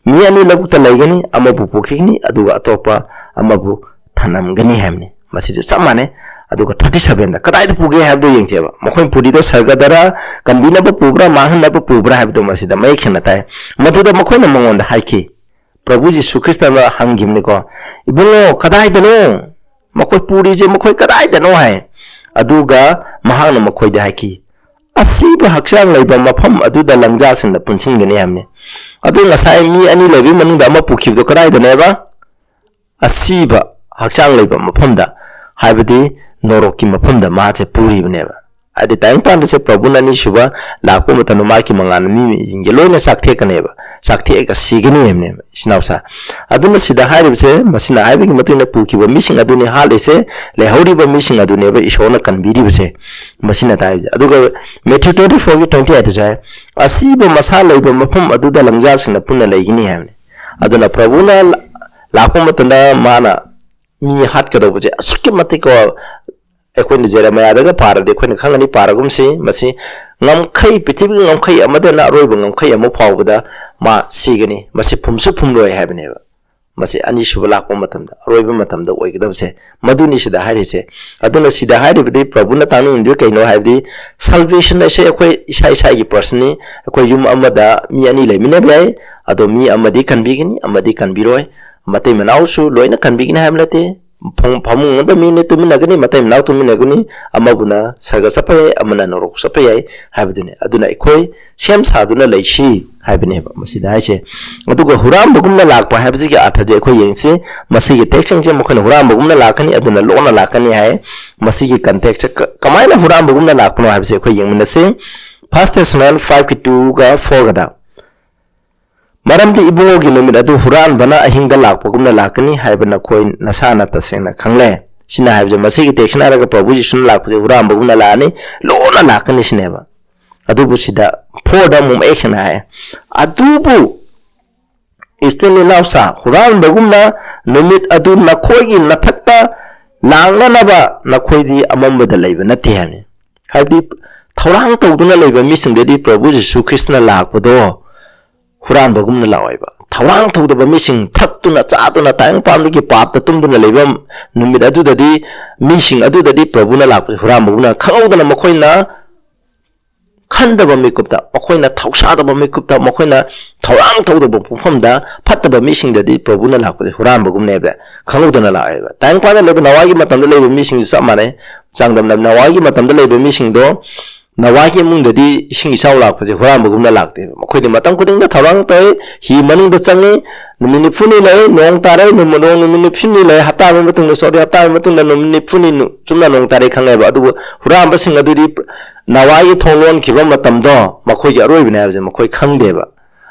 "ꯃꯤ ꯑꯅꯤ ꯂꯧꯕꯨꯛꯇ ꯂꯩꯒꯅꯤ, ꯑꯃꯕꯨ ꯄꯨꯈꯤꯒꯅꯤ, ꯑꯗꯨꯒ ꯑꯇꯣꯞꯄ ꯑꯃꯕꯨ ꯊꯅꯝꯒꯅꯤ" ꯍꯥꯏꯕꯅꯤ꯫ ꯃꯁꯤꯁꯨ ꯆꯞ ꯃꯥꯟꯅꯩ꯫ ꯑꯗꯨꯒ thirty sevenꯗ ꯀꯗꯥꯏꯗ ꯄꯨꯒꯦ ꯍꯥꯏꯕꯗꯨ ꯌꯦꯡꯁꯦꯕ꯫ ꯃꯈꯣꯏꯅ ꯄꯨꯔꯤꯗꯣ ꯁꯔꯒꯗꯔ, ꯀꯟꯕꯤꯅꯕ ꯄꯨꯕ꯭ꯔꯥ, ꯃꯥꯡꯍꯟꯅꯕ ꯄꯨꯕ꯭ꯔꯥ ꯍꯥꯏꯕꯗꯣ ꯃꯁꯤꯗ ꯃꯌꯦꯛ ꯁꯦꯡꯅ ꯇꯥꯏ꯫ "ꯃꯗꯨꯗ ꯃꯈꯣꯏꯅ ꯃꯉꯣꯟꯗ ꯍꯥꯏꯈꯤ"꯫ ꯄ꯭ꯔꯚꯨ ꯖꯤꯁꯨ ꯈ꯭ꯔꯤꯁꯇꯅ ꯍꯪꯈꯤꯕꯅꯤꯀꯣ, "ꯏꯕꯨꯡꯉꯣ, ꯀꯗꯥꯏꯗꯅꯣ? ꯃꯈꯣꯏ ꯄꯨꯔꯤꯁꯦ ꯃꯈꯣꯏ ꯀꯗꯥꯏꯗꯅꯣ?" ꯍꯥꯏ꯫ ꯑꯗꯨꯒ ꯃꯍꯥꯛꯅ ꯃꯈꯣꯏꯗ ꯍꯥꯏꯈꯤ, "ꯑꯁꯤꯕ ꯍꯛꯆꯥꯡ ꯂꯩꯕ ꯃꯐꯝ ꯑꯗꯨꯗ ꯂꯪꯖꯥꯁꯤꯡꯅ ꯄꯨꯟꯁꯤꯟꯒꯅꯤ" ꯍꯥꯏꯕꯅꯤ꯫ ꯑꯗꯨ ꯉꯁꯥꯏ ꯃꯤ ꯑꯅꯤ ꯂꯩꯕꯒꯤ ꯃꯅꯨꯡꯗ ꯑꯃ ꯄꯨꯈꯤꯕꯗꯣ ꯀꯗꯥꯏꯗꯅꯦꯕ? ꯑꯁꯤꯕ ꯍꯛꯆꯥꯡ ꯂꯩꯕ ꯃꯐꯝꯗ, ꯍꯥꯏꯕꯗꯤ ꯅꯣꯔꯣꯛꯀꯤ ꯃꯐꯝꯗ ꯃꯥꯁꯦ ꯄꯨꯔꯤꯕꯅꯦꯕ꯫ ꯍꯥꯏꯗꯤ ꯇꯥꯏꯕꯪ ꯄꯥꯟꯕꯁꯦ ꯄ꯭ꯔꯚꯨꯅ ꯑꯅꯤꯁꯨꯕ ꯂꯥꯛꯄ ꯃꯇꯝꯗ ꯃꯥꯒꯤ ꯃꯉꯥꯜꯅ ꯃꯤꯁꯤꯡꯁꯦ ꯂꯣꯏꯅ ꯆꯥꯛꯊꯦꯛꯀꯅꯦꯕ, ꯆꯥꯛꯊꯦꯛꯑꯒ ꯁꯤꯒꯅꯤ ꯍꯥꯏꯕꯅꯦꯕ, ꯏꯆꯤꯟ ꯏꯅꯥꯎꯁꯥ꯫ ꯑꯗꯨꯅ ꯁꯤꯗ ꯍꯥꯏꯔꯤꯕꯁꯦ, ꯃꯁꯤꯅ ꯍꯥꯏꯕꯒꯤ ꯃꯇꯨꯡ ꯏꯟꯅ ꯄꯨꯈꯤꯕ ꯃꯤꯁꯤꯡ ꯑꯗꯨꯅꯤ ꯍꯥꯠꯂꯤꯁꯦ, ꯂꯩꯍꯧꯔꯤꯕ ꯃꯤꯁꯤꯡ ꯑꯗꯨꯅꯦꯕ ꯏꯁꯣꯔꯅ ꯀꯟꯕꯤꯔꯤꯕꯁꯦ, ꯃꯁꯤꯅ ꯇꯥꯏꯕꯁꯦ꯫ ꯑꯗꯨꯒ Matthew twenty fourꯒꯤ twenty eightꯇꯁꯨ ꯍꯥꯏ, "ꯑꯁꯤꯕ ꯃꯁꯥ ꯂꯩꯕ ꯃꯐꯝ ꯑꯗꯨꯗ ꯂꯪꯖꯥꯁꯤꯡꯅ ꯄꯨꯟꯅ ꯂꯩꯒꯅꯤ" ꯍꯥꯏꯕꯅꯤ꯫ ꯑꯗꯨꯅ ꯄ꯭ꯔꯚꯨꯅ ꯂꯥꯛꯄ ꯃꯇꯝꯗ ꯃꯥꯅ ꯃꯤ ꯍꯥꯠꯀꯗꯧꯕꯁꯦ ꯑꯁꯨꯛꯀꯤ ꯃꯇꯤꯛ ꯀꯣ, ꯑꯩꯈꯣꯏꯅ ꯖꯦꯔꯦꯃꯤꯌꯥꯗꯒ ꯄꯥꯔꯗꯤ ꯑꯩꯈꯣꯏꯅ ꯈꯪꯒꯅꯤ, ꯄꯥꯔꯒꯨꯝꯁꯤ, ꯃꯁꯤ ꯉꯝꯈꯩ, ꯄ꯭ꯔꯤꯊꯤꯕꯤꯒꯤ ꯉꯝꯈꯩ ꯑꯃꯗꯩꯅ ꯑꯔꯣꯏꯕ ꯉꯝꯈꯩ ꯑꯃ ꯐꯥꯎꯕꯗ ꯃꯥ ꯁꯤꯒꯅꯤ, ꯃꯁꯤ ꯐꯨꯝꯁꯨ ꯐꯨꯝꯂꯣꯏ ꯍꯥꯏꯕꯅꯦꯕ꯫ ꯃꯁꯤ ꯑꯅꯤꯁꯨꯕ ꯂꯥꯛꯄ ꯃꯇꯝꯗ, ꯑꯔꯣꯏꯕ ꯃꯇꯝꯗ ꯑꯣꯏꯒꯗꯕꯁꯦ ꯃꯗꯨꯅꯤ ꯁꯤꯗ ꯍꯥꯏꯔꯤꯁꯦ꯫ ꯑꯗꯨꯅ ꯁꯤꯗ ꯍꯥꯏꯔꯤꯕꯗꯤ ꯄ꯭ꯔꯚꯨꯅ ꯇꯥꯛꯅꯤꯡꯂꯤꯗꯨ ꯀꯩꯅꯣ ꯍꯥꯏꯕꯗꯤ, salvation ꯑꯁꯦ ꯑꯩꯈꯣꯏ ꯏꯁꯥ ꯏꯁꯥꯒꯤ personꯅꯤ꯫ ꯑꯩꯈꯣꯏ ꯌꯨꯝ ꯑꯃꯗ ꯃꯤ ꯑꯅꯤ ꯂꯩꯃꯤꯟꯅꯕ ꯌꯥꯏ, ꯑꯗꯣ ꯃꯤ ꯑꯃꯗꯤ ꯀꯟꯕꯤꯒꯅꯤ, ꯑꯃꯗꯤ ꯀꯟꯕꯤꯔꯣꯏ꯫ ꯃꯇꯩ ꯃꯅꯥꯎꯁꯨ ꯂꯣꯏꯅ ꯀꯟꯕꯤꯒꯅꯤ ꯍꯥꯏꯕ ꯅꯠꯇꯦ꯫ ꯐꯃꯨꯡ, ꯐꯃꯨꯡ ꯑꯃꯗ ꯃꯤ ꯑꯅꯤ ꯇꯨꯝꯃꯤꯟꯅꯒꯅꯤ, ꯃꯇꯩ ꯃꯅꯥꯎ ꯇꯨꯝꯃꯤꯟꯅꯒꯅꯤ, ꯑꯃꯕꯨꯅ ꯁꯔꯒ ꯆꯠꯄ ꯌꯥꯏ, ꯑꯃꯅ ꯅꯣꯔꯣꯛ ꯆꯠꯄ ꯌꯥꯏ ꯍꯥꯏꯕꯗꯨꯅꯤ꯫ ꯑꯗꯨꯅ ꯑꯩꯈꯣꯏ ꯁꯦꯝ ꯁꯥꯗꯨꯅ ꯂꯩꯁꯤ ꯍꯥꯏꯕꯅꯦꯕ ꯃꯁꯤꯗ ꯍꯥꯏꯁꯦ꯫ ꯑꯗꯨꯒ ꯍꯨꯔꯥꯟꯕꯒꯨꯝꯅ ꯂꯥꯛꯄ ꯍꯥꯏꯕꯁꯤꯒꯤ ꯑꯥꯔꯊꯁꯦ ꯑꯩꯈꯣꯏ ꯌꯦꯡꯁꯤ꯫ ꯃꯁꯤꯒꯤ textꯁꯤꯡꯁꯦ ꯃꯈꯣꯏꯅ ꯍꯨꯔꯥꯟꯕꯒꯨꯝꯅ ꯂꯥꯛꯀꯅꯤ, ꯑꯗꯨꯅ ꯂꯣꯟꯅ ꯂꯥꯛꯀꯅꯤ ꯍꯥꯏ꯫ ꯃꯁꯤꯒꯤ contextꯁꯦ ꯀ-, ꯀꯃꯥꯏꯅ ꯍꯨꯔꯥꯟꯕꯒꯨꯝꯅ ꯂꯥꯛꯄꯅꯣ ꯍꯥꯏꯕꯁꯦ ꯑꯩꯈꯣꯏ ꯌꯦꯡꯃꯤꯟꯅꯁꯤ꯫ First Thessalonians five two ꯒ four ꯒꯗ, "ꯃꯔꯝꯗꯤ ꯏꯕꯨꯡꯉꯣꯒꯤ ꯅꯨꯃꯤꯠ ꯑꯗꯨ ꯍꯨꯔꯥꯟꯕꯅ ꯑꯍꯤꯡꯗ ꯂꯥꯛꯄꯒꯨꯝꯅ ꯂꯥꯛꯀꯅꯤ ꯍꯥꯏꯕ ꯅꯈꯣꯏ ꯅꯁꯥꯅ ꯇꯁꯦꯡꯅ ꯈꯪꯂꯦ"꯫ ꯁꯤꯅ ꯍꯥꯏꯕꯁꯦ, ꯃꯁꯤꯒꯤ textꯅ ꯍꯥꯏꯔꯒ ꯄ꯭ꯔꯚꯨ ꯌꯤꯁꯨꯅ ꯂꯥꯛꯄꯁꯦ ꯍꯨꯔꯥꯟꯕꯒꯨꯝꯅ ꯂꯥꯛꯑꯅꯤ, ꯂꯣꯟꯅ ꯂꯥꯛꯀꯅꯤ ꯁꯤꯅꯦꯕ꯫ ꯑꯗꯨꯕꯨ ꯁꯤꯗ fourꯗ ꯑꯃꯨꯛ ꯃꯌꯦꯛ ꯁꯦꯡꯅ ꯍꯥꯏ, "ꯑꯗꯨꯕꯨ ꯏꯁꯇꯦꯂꯤꯅꯥꯎꯁꯥ, ꯍꯨꯔꯥꯟꯕꯒꯨꯝꯅ ꯅꯨꯃꯤꯠ ꯑꯗꯨ ꯅꯈꯣꯏꯒꯤ ꯅꯊꯛꯇ ꯂꯥꯡꯅꯅꯕ ꯅꯈꯣꯏꯗꯤ ꯑꯃꯝꯕꯗ ꯂꯩꯕ ꯅꯠꯇꯦ" ꯍꯥꯏꯕꯅꯤ꯫ ꯍꯥꯏꯕꯗꯤ ꯊꯧꯔꯥꯡ ꯇꯧꯗꯨꯅ ꯂꯩꯕ ꯃꯤꯁꯤꯡꯗꯗꯤ ꯄ꯭ꯔꯚꯨ ꯖꯤꯁꯨ ꯈ꯭ꯔꯤꯁꯇꯅ ꯂꯥꯛꯄꯗꯣ ꯍꯨꯔꯥꯟꯕꯒꯨꯝꯅ ꯂꯥꯛꯑꯣꯏꯕ꯫ ꯊꯧꯔꯥꯡ ꯇꯧꯗꯕ ꯃꯤꯁꯤꯡ, ꯊꯛꯇꯨꯅ ꯆꯥꯗꯨꯅ ꯇꯥꯏꯕꯪ ꯄꯥꯟꯕꯒꯤ ꯄꯥꯞꯇ ꯇꯨꯝꯗꯨꯅ ꯂꯩꯕ ꯅꯨꯃꯤꯠ ꯑꯗꯨꯗꯗꯤ, ꯃꯤꯁꯤꯡ ꯑꯗꯨꯗꯗꯤ ꯄ꯭ꯔꯚꯨꯅ ꯂꯥꯛꯄꯁꯦ ꯍꯨꯔꯥꯟꯕꯒꯨꯝꯅ ꯈꯪꯍꯧꯗꯅ ꯃꯈꯣꯏꯅ ꯈꯟꯗꯕ ꯃꯤꯀꯨꯞꯇ, ꯃꯈꯣꯏꯅ ꯊꯧꯁꯥꯗꯕ ꯃꯤꯀꯨꯞꯇ, ꯃꯈꯣꯏꯅ ꯊꯧꯔꯥꯡ ꯇꯧꯗꯕ ꯃꯐꯝꯗ ꯐꯠꯇꯕ ꯃꯤꯁꯤꯡꯗꯗꯤ ꯄ꯭ꯔꯚꯨꯅ ꯂꯥꯛꯄꯁꯦ ꯍꯨꯔꯥꯟꯕꯒꯨꯝꯅꯦꯕ, ꯈꯪꯍꯧꯗꯅ ꯂꯥꯛꯑꯦꯕ꯫ ꯇꯥꯏꯕꯪ ꯄꯥꯟꯗ ꯂꯩꯕ ꯅꯣꯋꯥꯒꯤ ꯃꯇꯝꯗ ꯂꯩꯕ ꯃꯤꯁꯤꯡꯁꯨ ꯆꯞ ꯃꯥꯟꯅꯩ꯫ ꯆꯥꯡꯗꯝꯅꯕ, ꯅꯣꯋꯥꯒꯤ ꯃꯇꯝꯗ ꯂꯩꯕ ꯃꯤꯁꯤꯡꯗꯣ, ꯅꯣꯋꯥꯒꯤ ꯏꯃꯨꯡꯗꯗꯤ ꯏꯁꯤꯡ ꯏꯆꯥꯎ ꯂꯥꯛꯄꯁꯦ ꯍꯨꯔꯥꯟꯕꯒꯨꯝꯅ ꯂꯥꯛꯇꯦꯕ꯫ ꯃꯈꯣꯏꯗꯤ ꯃꯇꯝ ꯈꯨꯗꯤꯡꯗ ꯊꯧꯔꯥꯡ ꯇꯧꯏ, ꯍꯤ ꯃꯅꯨꯡꯗ ꯆꯪꯉꯤ, ꯅꯨꯃꯤꯠ ꯅꯤꯐꯨꯅꯤ ꯂꯩ, ꯅꯣꯡ ꯇꯥꯔꯦ, ꯅꯨꯃꯤꯠ, ꯅꯣꯡ ꯅꯨꯃꯤꯠ ꯅꯤꯐꯨꯅꯤ ꯂꯩ, ꯍꯞꯇꯥ ꯑꯃꯒꯤ ꯃꯇꯨꯡꯗ, sorry, ꯍꯞꯇꯥ ꯑꯃꯒꯤ ꯃꯇꯨꯡꯗ ꯅꯨꯃꯤꯠ ꯅꯤꯐꯨꯅꯤ ꯅꯨ-, ꯆꯨꯝꯅ ꯅꯣꯡ ꯇꯥꯔꯦ ꯈꯪꯉꯦꯕ꯫ ꯑꯗꯨꯕꯨ ꯍꯨꯔꯥꯟꯕꯁꯤꯡ ꯑꯗꯨꯗꯤ ꯅꯣꯋꯥꯒꯤ ꯊꯣꯡ ꯂꯣꯟꯈꯤꯕ ꯃꯇꯝꯗꯣ ꯃꯈꯣꯏꯒꯤ ꯑꯔꯣꯏꯕꯅꯦ ꯍꯥꯏꯕꯁꯦ ꯃꯈꯣꯏ ꯈꯪꯗꯦꯕ꯫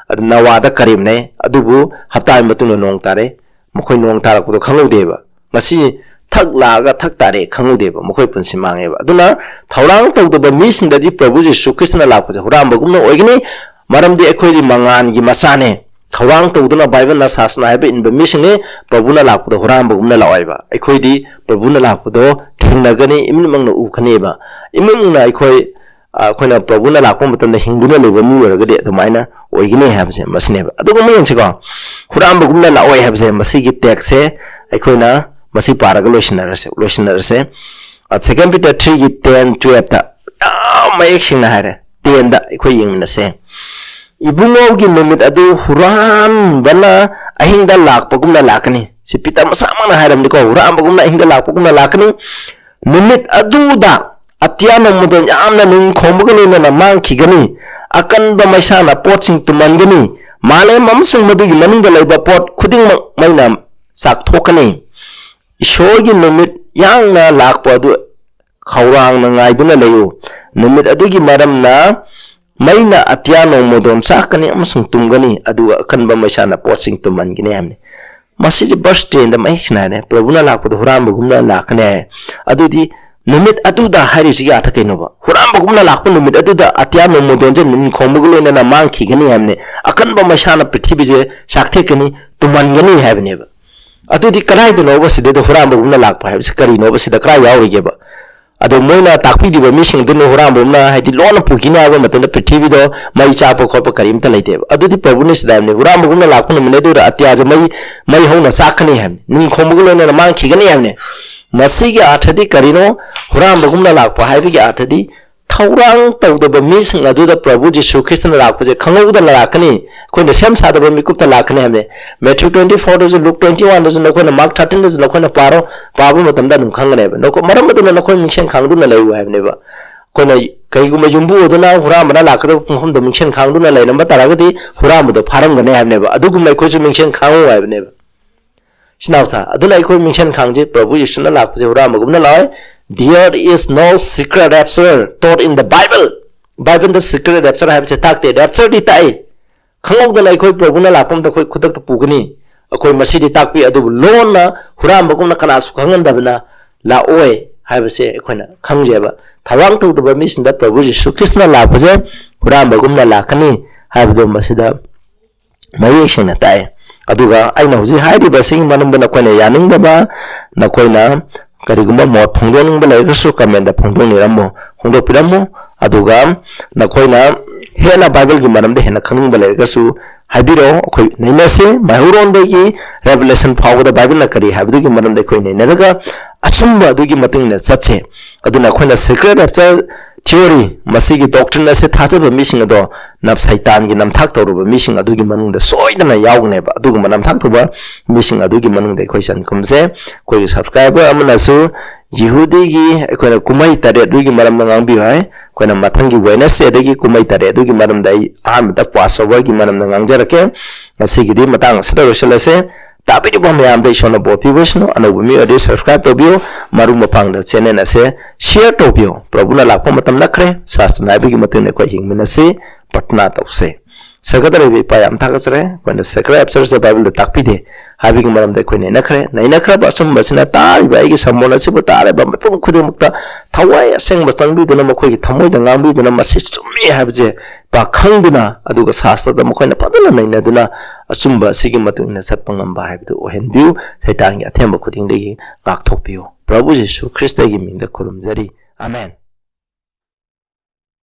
ꯑꯗꯨ ꯅꯣꯋꯥꯗ ꯀꯔꯦꯝꯅꯩ, ꯑꯗꯨꯕꯨ ꯍꯞꯇꯥꯒꯤ ꯃꯇꯨꯡꯗ ꯅꯣꯡ ꯇꯥꯔꯦ꯫ ꯃꯈꯣꯏ ꯅꯣꯡ ꯇꯥꯔꯛꯄꯗꯣ ꯈꯪꯍꯧꯗꯦꯕ꯫ ꯉꯁꯤ ꯊꯛ ꯂꯥꯛꯑꯒ ꯊꯛ ꯇꯥꯔꯦ ꯈꯪꯍꯧꯗꯦꯕ꯫ ꯃꯈꯣꯏ ꯄꯨꯟꯁꯤ ꯃꯥꯡꯉꯦꯕ꯫ ꯑꯗꯨꯅ ꯊꯧꯔꯥꯡ ꯇꯧꯗꯕ ꯃꯤꯁꯤꯡꯗꯗꯤ ꯄ꯭ꯔꯚꯨ ꯖꯤꯁꯨ ꯈ꯭ꯔꯤꯁꯇꯅ ꯂꯥꯛꯄꯁꯦ ꯍꯨꯔꯥꯟꯕꯒꯨꯝꯅ ꯑꯣꯏꯒꯅꯤ꯫ ꯃꯔꯝꯗꯤ ꯑꯩꯈꯣꯏꯗꯤ ꯃꯉꯥꯜꯒꯤ ꯃꯆꯥꯅꯦ꯫ ꯊꯧꯔꯥꯡ ꯇꯧꯗꯨꯅ ꯕꯥꯏꯕꯜꯅ ꯁꯥꯁꯅ ꯍꯥꯏꯕ ꯏꯟꯕ ꯃꯤꯁꯤꯡꯅꯤ꯫ ꯄ꯭ꯔꯚꯨꯅ ꯂꯥꯛꯄꯗꯣ ꯍꯨꯔꯥꯟꯕꯒꯨꯝꯅ ꯂꯥꯛꯑꯣꯏꯕ꯫ ꯑꯩꯈꯣꯏꯗꯤ ꯄ꯭ꯔꯚꯨꯅ ꯂꯥꯛꯄꯗꯣ ꯊꯦꯡꯅꯒꯅꯤ, ꯏꯃꯤꯠꯃꯛꯅ ꯎꯒꯅꯦꯕ꯫ ꯏꯃꯤꯠꯃꯛꯅ ꯑꯩꯈꯣꯏ, ꯑ, ꯑꯩꯈꯣꯏꯅ ꯄ꯭ꯔꯚꯨꯅ ꯂꯥꯛꯄ ꯃꯇꯝꯗ ꯍꯤꯡꯗꯨꯅ ꯂꯩꯕ ꯃꯤ ꯑꯣꯏꯔꯒꯗꯤ ꯑꯗꯨꯃꯥꯏꯅ ꯑꯣꯏꯒꯅꯤ ꯍꯥꯏꯕꯁꯦ ꯃꯁꯤꯅꯦꯕ꯫ ꯑꯗꯨꯒ ꯑꯃꯨꯛ ꯌꯦꯡꯁꯤꯀꯣ, ꯍꯨꯔꯥꯟꯕꯒꯨꯝꯅ ꯂꯥꯛꯑꯣꯏ ꯍꯥꯏꯕꯁꯦ ꯃꯁꯤꯒꯤ ꯇꯦꯛꯁꯁꯦ ꯑꯩꯈꯣꯏꯅ ꯃꯁꯤ ꯄꯥꯔꯒ ꯂꯣꯏꯁꯤꯟꯅꯔꯁꯦ, ꯂꯣꯏꯁꯤꯟꯅꯔꯁꯦ꯫ ꯑ, Second Peter threeꯒꯤ ten twelveꯇ ꯌꯥꯝ ꯃꯌꯦꯛ ꯁꯦꯡꯅ ꯍꯥꯏꯔꯦ꯫ Tenꯗ ꯑꯩꯈꯣꯏ ꯌꯦꯡꯃꯤꯟꯅꯁꯦ꯫ "ꯏꯕꯨꯡꯉꯣꯒꯤ ꯅꯨꯃꯤꯠ ꯑꯗꯨ ꯍꯨꯔꯥꯟꯕꯅ ꯑꯍꯤꯡꯗ ꯂꯥꯛꯄꯒꯨꯝꯅ ꯂꯥꯛꯀꯅꯤ"꯫ ꯁꯤ ꯄꯤꯇꯔ ꯃꯁꯥꯃꯛꯅ ꯍꯥꯏꯔꯕꯅꯤꯀꯣ, "ꯍꯨꯔꯥꯟꯕꯒꯨꯝꯅ ꯑꯍꯤꯡꯗ ꯂꯥꯛꯄꯒꯨꯝꯅ ꯂꯥꯛꯀꯅꯤ꯫ ꯅꯨꯃꯤꯠ ꯑꯗꯨꯗ ꯑꯇꯤꯌꯥ ꯅꯣꯡꯃꯗꯣꯟ ꯌꯥꯝꯅ ꯅꯤꯡ ꯈꯣꯡꯕꯒ ꯂꯣꯏꯅꯅ ꯃꯥꯡꯈꯤꯒꯅꯤ꯫ ꯑꯀꯟꯕ ꯃꯩꯁꯥꯅ ꯄꯣꯠꯁꯤꯡ ꯇꯨꯝꯍꯟꯒꯅꯤ꯫ ꯃꯥꯂꯦꯝ ꯑꯃꯁꯨꯡ ꯃꯗꯨꯒꯤ ꯃꯅꯨꯡꯗ ꯂꯩꯕ ꯄꯣꯠ ꯈꯨꯗꯤꯡꯃꯛ ꯃꯩꯅ ꯆꯥꯛꯊꯣꯛꯀꯅꯤ"꯫ ꯏꯁꯣꯔꯒꯤ ꯅꯨꯃꯤꯠ ꯌꯥꯡꯅ ꯂꯥꯛꯄ ꯑꯗꯨ ꯈꯧꯔꯥꯡꯅ ꯉꯥꯏꯗꯨꯅ ꯂꯩꯌꯨ꯫ ꯅꯨꯃꯤꯠ ꯑꯗꯨꯒꯤ ꯃꯔꯝꯅ ꯃꯩꯅ ꯑꯇꯤꯌꯥ ꯅꯣꯡꯃꯗꯣꯟ ꯆꯥꯛꯀꯅꯤ ꯑꯃꯁꯨꯡ ꯇꯨꯝꯒꯅꯤ, ꯑꯗꯨꯒ ꯑꯀꯟꯕ ꯃꯩꯁꯥꯅ ꯄꯣꯠꯁꯤꯡ ꯇꯨꯝꯍꯟꯒꯅꯤ ꯍꯥꯏꯕꯅꯤ꯫ ꯃꯁꯤꯁꯦ verse tenꯗ ꯃꯌꯦꯛ ꯁꯦꯡꯅ ꯍꯥꯏꯔꯦ, ꯄ꯭ꯔꯚꯨꯅ ꯂꯥꯛꯄꯗ ꯍꯨꯔꯥꯟꯕꯒꯨꯝꯅ ꯂꯥꯛꯀꯅꯤ ꯍꯥꯏ꯫ ꯑꯗꯨꯗꯤ ꯅꯨꯃꯤꯠ ꯑꯗꯨꯗ ꯍꯥꯏꯔꯤꯁꯤꯒꯤ ꯑꯥꯔꯊ ꯀꯩꯅꯣꯕ? ꯍꯨꯔꯥꯟꯕꯒꯨꯝꯅ ꯂꯥꯛꯄ ꯅꯨꯃꯤꯠ ꯑꯗꯨꯗ ꯑꯇꯤꯌꯥ ꯅꯣꯡꯃꯗꯣꯟꯁꯦ ꯅꯤꯟ ꯈꯣꯡꯕꯒ ꯂꯣꯏꯅꯅ ꯃꯥꯡꯈꯤꯒꯅꯤ ꯍꯥꯏꯕꯅꯤ꯫ ꯑꯀꯟꯕ ꯃꯩꯁꯥꯅ ꯄ꯭ꯔꯤꯊꯤꯕꯤꯁꯦ ꯆꯥꯛꯊꯦꯛꯀꯅꯤ, ꯇꯨꯝꯍꯟꯒꯅꯤ ꯍꯥꯏꯕꯅꯦꯕ꯫ ꯑꯗꯨꯗꯤ ꯀꯗꯥꯏꯗꯅꯣꯕ ꯁꯤꯗꯩꯗ ꯍꯨꯔꯥꯟꯕꯒꯨꯝꯅ ꯂꯥꯛꯄ ꯍꯥꯏꯕꯁꯤ ꯀꯔꯤꯅꯣꯕ? ꯁꯤꯗ ꯀꯗꯥꯏ ꯌꯥꯎꯔꯤꯒꯦꯕ? ꯑꯗꯣ ꯃꯣꯏꯅ ꯇꯥꯛꯄꯤꯔꯤꯕ ꯃꯤꯁꯤꯡꯗꯨꯅ ꯍꯨꯔꯥꯟꯕ ꯑꯃꯅ, ꯍꯥꯏꯗꯤ, ꯂꯣꯟꯅ ꯄꯨꯈꯤꯅꯤ ꯍꯥꯏꯕ ꯃꯇꯝꯗ ꯄ꯭ꯔꯤꯊꯤꯕꯤꯗꯣ ꯃꯩ ꯆꯥꯛꯄ ꯈꯣꯠꯄ ꯀꯔꯤꯝꯇ ꯂꯩꯇꯦꯕ꯫ ꯑꯗꯨꯗꯤ ꯄ꯭ꯔꯚꯨꯅ ꯁꯤꯗ ꯍꯥꯏꯕꯅꯤ, "ꯍꯨꯔꯥꯟꯕꯒꯨꯝꯅ ꯂꯥꯛꯄ ꯅꯨꯃꯤꯠ ꯑꯗꯨꯗ ꯑꯇꯤꯌꯥꯁꯦ ꯃꯩ, ꯃꯩ ꯍꯧꯅ ꯆꯥꯛꯀꯅꯤ" ꯍꯥꯏꯕꯅꯤ, "ꯅꯤꯡ ꯈꯣꯡꯕꯒ ꯂꯣꯏꯅꯅ ꯃꯥꯡꯈꯤꯒꯅꯤ" ꯍꯥꯏꯕꯅꯤ꯫ ꯃꯁꯤꯒꯤ ꯑꯥꯔꯊꯗꯤ ꯀꯔꯤꯅꯣ? ꯍꯨꯔꯥꯟꯕꯒꯨꯝꯅ ꯂꯥꯛꯄ ꯍꯥꯏꯕꯒꯤ ꯑꯥꯔꯊꯗꯤ ꯊꯧꯔꯥꯡ ꯇꯧꯗꯕ ꯃꯤꯁꯤꯡ ꯑꯗꯨꯗ ꯄ꯭ꯔꯚꯨ ꯖꯤꯁꯨ ꯈ꯭ꯔꯤꯁꯇꯅ ꯂꯥꯛꯄꯁꯦ ꯈꯪꯍꯧꯗꯅ ꯂꯥꯛꯀꯅꯤ, ꯑꯩꯈꯣꯏꯅ ꯁꯦꯝ ꯁꯥꯗꯕ ꯃꯤꯀꯨꯞꯇ ꯂꯥꯛꯀꯅꯤ ꯍꯥꯏꯕꯅꯤ꯫ Matthew twenty fourꯗꯁꯨ, Luke twenty oneꯗꯁꯨ ꯅꯈꯣꯏꯅ, Mark thirteenꯗꯁꯨ ꯅꯈꯣꯏꯅ ꯄꯥꯔꯣ, ꯄꯥꯕ ꯃꯇꯝꯗ ꯑꯗꯨꯝ ꯈꯪꯒꯅꯦꯕ꯫ ꯅꯈꯣꯏ, ꯃꯔꯝ ꯑꯗꯨꯅ ꯅꯈꯣꯏ ꯃꯤꯡꯁꯦꯟ ꯈꯥꯡꯗꯨꯅ ꯂꯩꯌꯨ ꯍꯥꯏꯕꯅꯦꯕ꯫ ꯑꯩꯈꯣꯏꯅ ꯀꯩꯒꯨꯝꯕ ꯌꯨꯝꯕꯨ ꯑꯗꯨꯅ ꯍꯨꯔꯥꯟꯕꯅ ꯂꯥꯛꯀꯗꯕ ꯄꯨꯡꯐꯝꯗ ꯃꯤꯡꯁꯦꯟ ꯈꯥꯡꯗꯨꯅ ꯂꯩꯔꯝꯕ ꯇꯥꯔꯒꯗꯤ ꯍꯨꯔꯥꯟꯕꯗꯣ ꯐꯥꯔꯝꯒꯅꯤ ꯍꯥꯏꯕꯅꯦꯕ꯫ ꯑꯗꯨꯒꯨꯝꯅ ꯑꯩꯈꯣꯏꯁꯨ ꯃꯤꯡꯁꯦꯟ ꯈꯥꯡꯉꯨ ꯍꯥꯏꯕꯅꯦꯕ꯫ ꯁꯤꯅꯥꯎꯁꯥ, ꯑꯗꯨꯅ ꯑꯩꯈꯣꯏ ꯃꯤꯡꯁꯦꯟ ꯈꯥꯡꯁꯤ ꯄ꯭ꯔꯚꯨ ꯌꯤꯁꯨꯅ ꯂꯥꯛꯄꯁꯦ ꯍꯨꯔꯥꯟꯕꯒꯨꯝꯅ ꯂꯥꯛꯑꯣꯏ꯫ There is no secret rapture taught in the Bible꯫ ꯕꯥꯏꯕꯜꯗ secret rapture ꯍꯥꯏꯕꯁꯦ ꯇꯥꯛꯇꯦ꯫ Raptureꯗꯤ ꯇꯥꯛꯏ꯫ ꯈꯪꯍꯧꯗꯅ ꯑꯩꯈꯣꯏ ꯄ꯭ꯔꯚꯨꯅ ꯂꯥꯛꯄ ꯃꯇꯝꯗ ꯑꯩꯈꯣꯏ ꯈꯨꯗꯛꯇ ꯄꯨꯒꯅꯤ꯫ ꯑꯩꯈꯣꯏ ꯃꯁꯤꯗꯤ ꯇꯥꯛꯄꯤ, ꯑꯗꯨꯕꯨ ꯂꯣꯟꯅ ꯍꯨꯔꯥꯟꯕꯒꯨꯝꯅ ꯀꯅꯥꯁꯨ ꯈꯪꯍꯟꯗꯕꯅ ꯂꯥꯛꯑꯣꯏ ꯍꯥꯏꯕꯁꯦ ꯑꯩꯈꯣꯏꯅ ꯈꯪꯖꯩꯕ꯫ ꯊꯧꯔꯥꯡ ꯇꯧꯗꯕ ꯃꯤꯁꯤꯡꯗ ꯄ꯭ꯔꯚꯨ ꯖꯤꯁꯨ ꯈ꯭ꯔꯤꯁꯇꯅ ꯂꯥꯛꯄꯁꯦ ꯍꯨꯔꯥꯟꯕꯒꯨꯝꯅ ꯂꯥꯛꯀꯅꯤ ꯍꯥꯏꯕꯗꯣ ꯃꯁꯤꯗ ꯃꯌꯦꯛ ꯁꯦꯡꯅ ꯇꯥꯛꯑꯦ꯫ ꯑꯗꯨꯒ ꯑꯩꯅ ꯍꯧꯖꯤꯛ ꯍꯥꯏꯔꯤꯕꯁꯤꯒꯤ ꯃꯔꯝꯗ ꯅꯈꯣꯏꯅ ꯌꯥꯅꯤꯡꯗꯕ, ꯅꯈꯣꯏꯅ ꯀꯔꯤꯒꯨꯝꯕ ꯃꯣꯠ ꯐꯣꯡꯗꯣꯛꯅꯤꯡꯕ ꯂꯩꯔꯒꯁꯨ comment ꯐꯣꯡꯗꯣꯛꯅꯤꯔꯝꯃꯣ, ꯐꯣꯡꯗꯣꯛꯄꯤꯔꯝꯃꯣ꯫ ꯑꯗꯨꯒ ꯅꯈꯣꯏꯅ ꯍꯦꯟꯅ Bibleꯒꯤ ꯃꯔꯝꯗ ꯍꯦꯟꯅ ꯈꯪꯅꯤꯡꯕ ꯂꯩꯔꯒꯁꯨ ꯍꯥꯏꯕꯤꯔꯛꯑꯣ꯫ ꯑꯩꯈꯣꯏ ꯅꯩꯅꯁꯦ꯫ ꯃꯩꯍꯧꯔꯣꯟꯗꯒꯤ Revelation ꯐꯥꯎꯕꯗ Bibleꯅ ꯀꯔꯤ ꯍꯥꯏꯕꯗꯨꯒꯤ ꯃꯔꯝꯗ ꯑꯩꯈꯣꯏ ꯅꯩꯅꯔꯒ ꯑꯆꯨꯝꯕ ꯑꯗꯨꯒꯤ ꯃꯇꯨꯡ ꯏꯟꯅ ꯆꯠꯁꯦ꯫ ꯑꯗꯨꯅ ꯑꯩꯈꯣꯏꯅ secret rapture theory, ꯃꯁꯤꯒꯤ doctrine ꯑꯁꯦ ꯊꯥꯖꯕ ꯃꯤꯁꯤꯡ ꯑꯗꯣ ꯅꯞ-, ꯁꯩꯇꯥꯟꯒꯤ ꯅꯝꯊꯥꯛ ꯇꯧꯔꯨꯕ ꯃꯤꯁꯤꯡ ꯑꯗꯨꯒꯤ ꯃꯅꯨꯡꯗ ꯁꯣꯏꯗꯅ ꯌꯥꯎꯒꯅꯦꯕ꯫ ꯑꯗꯨꯒꯨꯝꯕ ꯅꯝꯊꯥꯛ ꯇꯧꯕ ꯃꯤꯁꯤꯡ ꯑꯗꯨꯒꯤ ꯃꯅꯨꯡꯗ ꯑꯩꯈꯣꯏ ꯆꯟꯈꯨꯝꯁꯦ꯫ ꯑꯩꯈꯣꯏꯒꯤ subscriber ꯑꯃꯅꯁꯨ ꯌꯤꯍꯨꯗꯤꯒꯤ ꯑꯩꯈꯣꯏꯅ ꯀꯨꯝꯍꯩ ꯇꯔꯦꯠ ꯑꯗꯨꯒꯤ ꯃꯔꯝꯗ ꯉꯥꯡꯕꯤꯌꯨ ꯍꯥꯏ꯫ ꯑꯩꯈꯣꯏꯅ ꯃꯊꯪꯒꯤ Wednesdayꯗꯒꯤ ꯀꯨꯝꯍꯩ ꯇꯔꯦꯠ ꯑꯗꯨꯒꯤ ꯃꯔꯝꯗ ꯑꯩ ꯑꯍꯥꯟꯕꯗ Passoverꯒꯤ ꯃꯔꯝꯗ ꯉꯥꯡꯖꯔꯛꯀꯦ꯫ ꯉꯁꯤꯒꯤꯗꯤ ꯃꯇꯥꯡ ꯑꯁꯤꯗ ꯂꯣꯏꯁꯤꯜꯂꯁꯦ꯫ ꯇꯥꯕꯤꯔꯤꯕ ꯃꯌꯥꯝꯗ ꯏꯁꯣꯔꯅ ꯕꯣꯔ ꯄꯤꯕꯤꯁꯅꯨ꯫ ꯑꯅꯧꯕ ꯃꯤ ꯑꯣꯏꯔꯗꯤ subscribe ꯇꯧꯕꯤꯌꯨ꯫ ꯃꯔꯨꯞ ꯃꯄꯥꯡꯗ channel ꯑꯁꯦ share ꯇꯧꯕꯤꯌꯨ꯫ ꯄ꯭ꯔꯚꯨꯅ ꯂꯥꯛꯄ ꯃꯇꯝ ꯅꯛꯈ꯭ꯔꯦ꯫ ꯁꯥꯁꯅ ꯍꯥꯏꯕꯒꯤ ꯃꯇꯨꯡ ꯏꯟꯅ ꯑꯩꯈꯣꯏ ꯍꯤꯡꯃꯤꯟꯅꯁꯤ, ꯄ꯭ꯔꯊꯅꯥ ꯇꯧꯁꯦ꯫ ꯁꯔꯒꯗ ꯂꯩꯕ ꯏꯄꯥ, ꯌꯥꯝ ꯊꯥꯒꯠꯆꯔꯦ꯫ ꯑꯩꯈꯣꯏꯅ secret raptureꯁꯦ Bibleꯗ ꯇꯥꯛꯄꯤꯗꯦ ꯍꯥꯏꯕꯒꯤ ꯃꯔꯝꯗ ꯑꯩꯈꯣꯏ ꯅꯩꯅꯈ꯭ꯔꯦ꯫ ꯅꯩꯅꯈ꯭ꯔꯕ ꯑꯆꯨꯝꯕꯁꯤꯅ ꯇꯥꯔꯤꯕ ꯑꯩꯒꯤ sermon ꯑꯁꯤꯕꯨ ꯇꯥꯔꯤꯕ ꯃꯤꯄꯨꯝ ꯈꯨꯗꯤꯡꯃꯛꯇ ꯊꯋꯥꯏ ꯑꯁꯦꯡꯕ ꯆꯪꯕꯤꯗꯨꯅ ꯃꯈꯣꯏꯒꯤ ꯊꯃꯣꯏꯗ ꯉꯥꯡꯕꯤꯗꯨꯅ ꯃꯁꯤ ꯆꯨꯝꯃꯤ ꯍꯥꯏꯕꯁꯦ ꯄꯥꯈꯪꯗꯨꯅ, ꯑꯗꯨꯒ ꯁꯥꯁꯇ꯭ꯔꯗ ꯃꯈꯣꯏꯅ ꯐꯖꯅ ꯅꯩꯅꯗꯨꯅ ꯑꯆꯨꯝꯕ ꯑꯁꯤꯒꯤ ꯃꯇꯨꯡ ꯏꯟꯅ ꯆꯠꯄ ꯉꯝꯕ ꯍꯥꯏꯕꯗꯨ ꯑꯣꯏꯍꯟꯕꯤꯌꯨ꯫ ꯁꯩꯇꯥꯟꯒꯤ ꯑꯊꯦꯝꯕ ꯈꯨꯗꯤꯡꯗꯒꯤ ꯉꯥꯛꯊꯣꯛꯄꯤꯌꯨ꯫ ꯄ꯭ꯔꯚꯨ ꯖꯤꯁꯨ ꯈ꯭ꯔꯤꯁꯇꯒꯤ ꯃꯤꯡꯗ ꯈꯨꯔꯨꯝꯖꯔꯤ꯫ ꯑꯃꯦꯟ꯫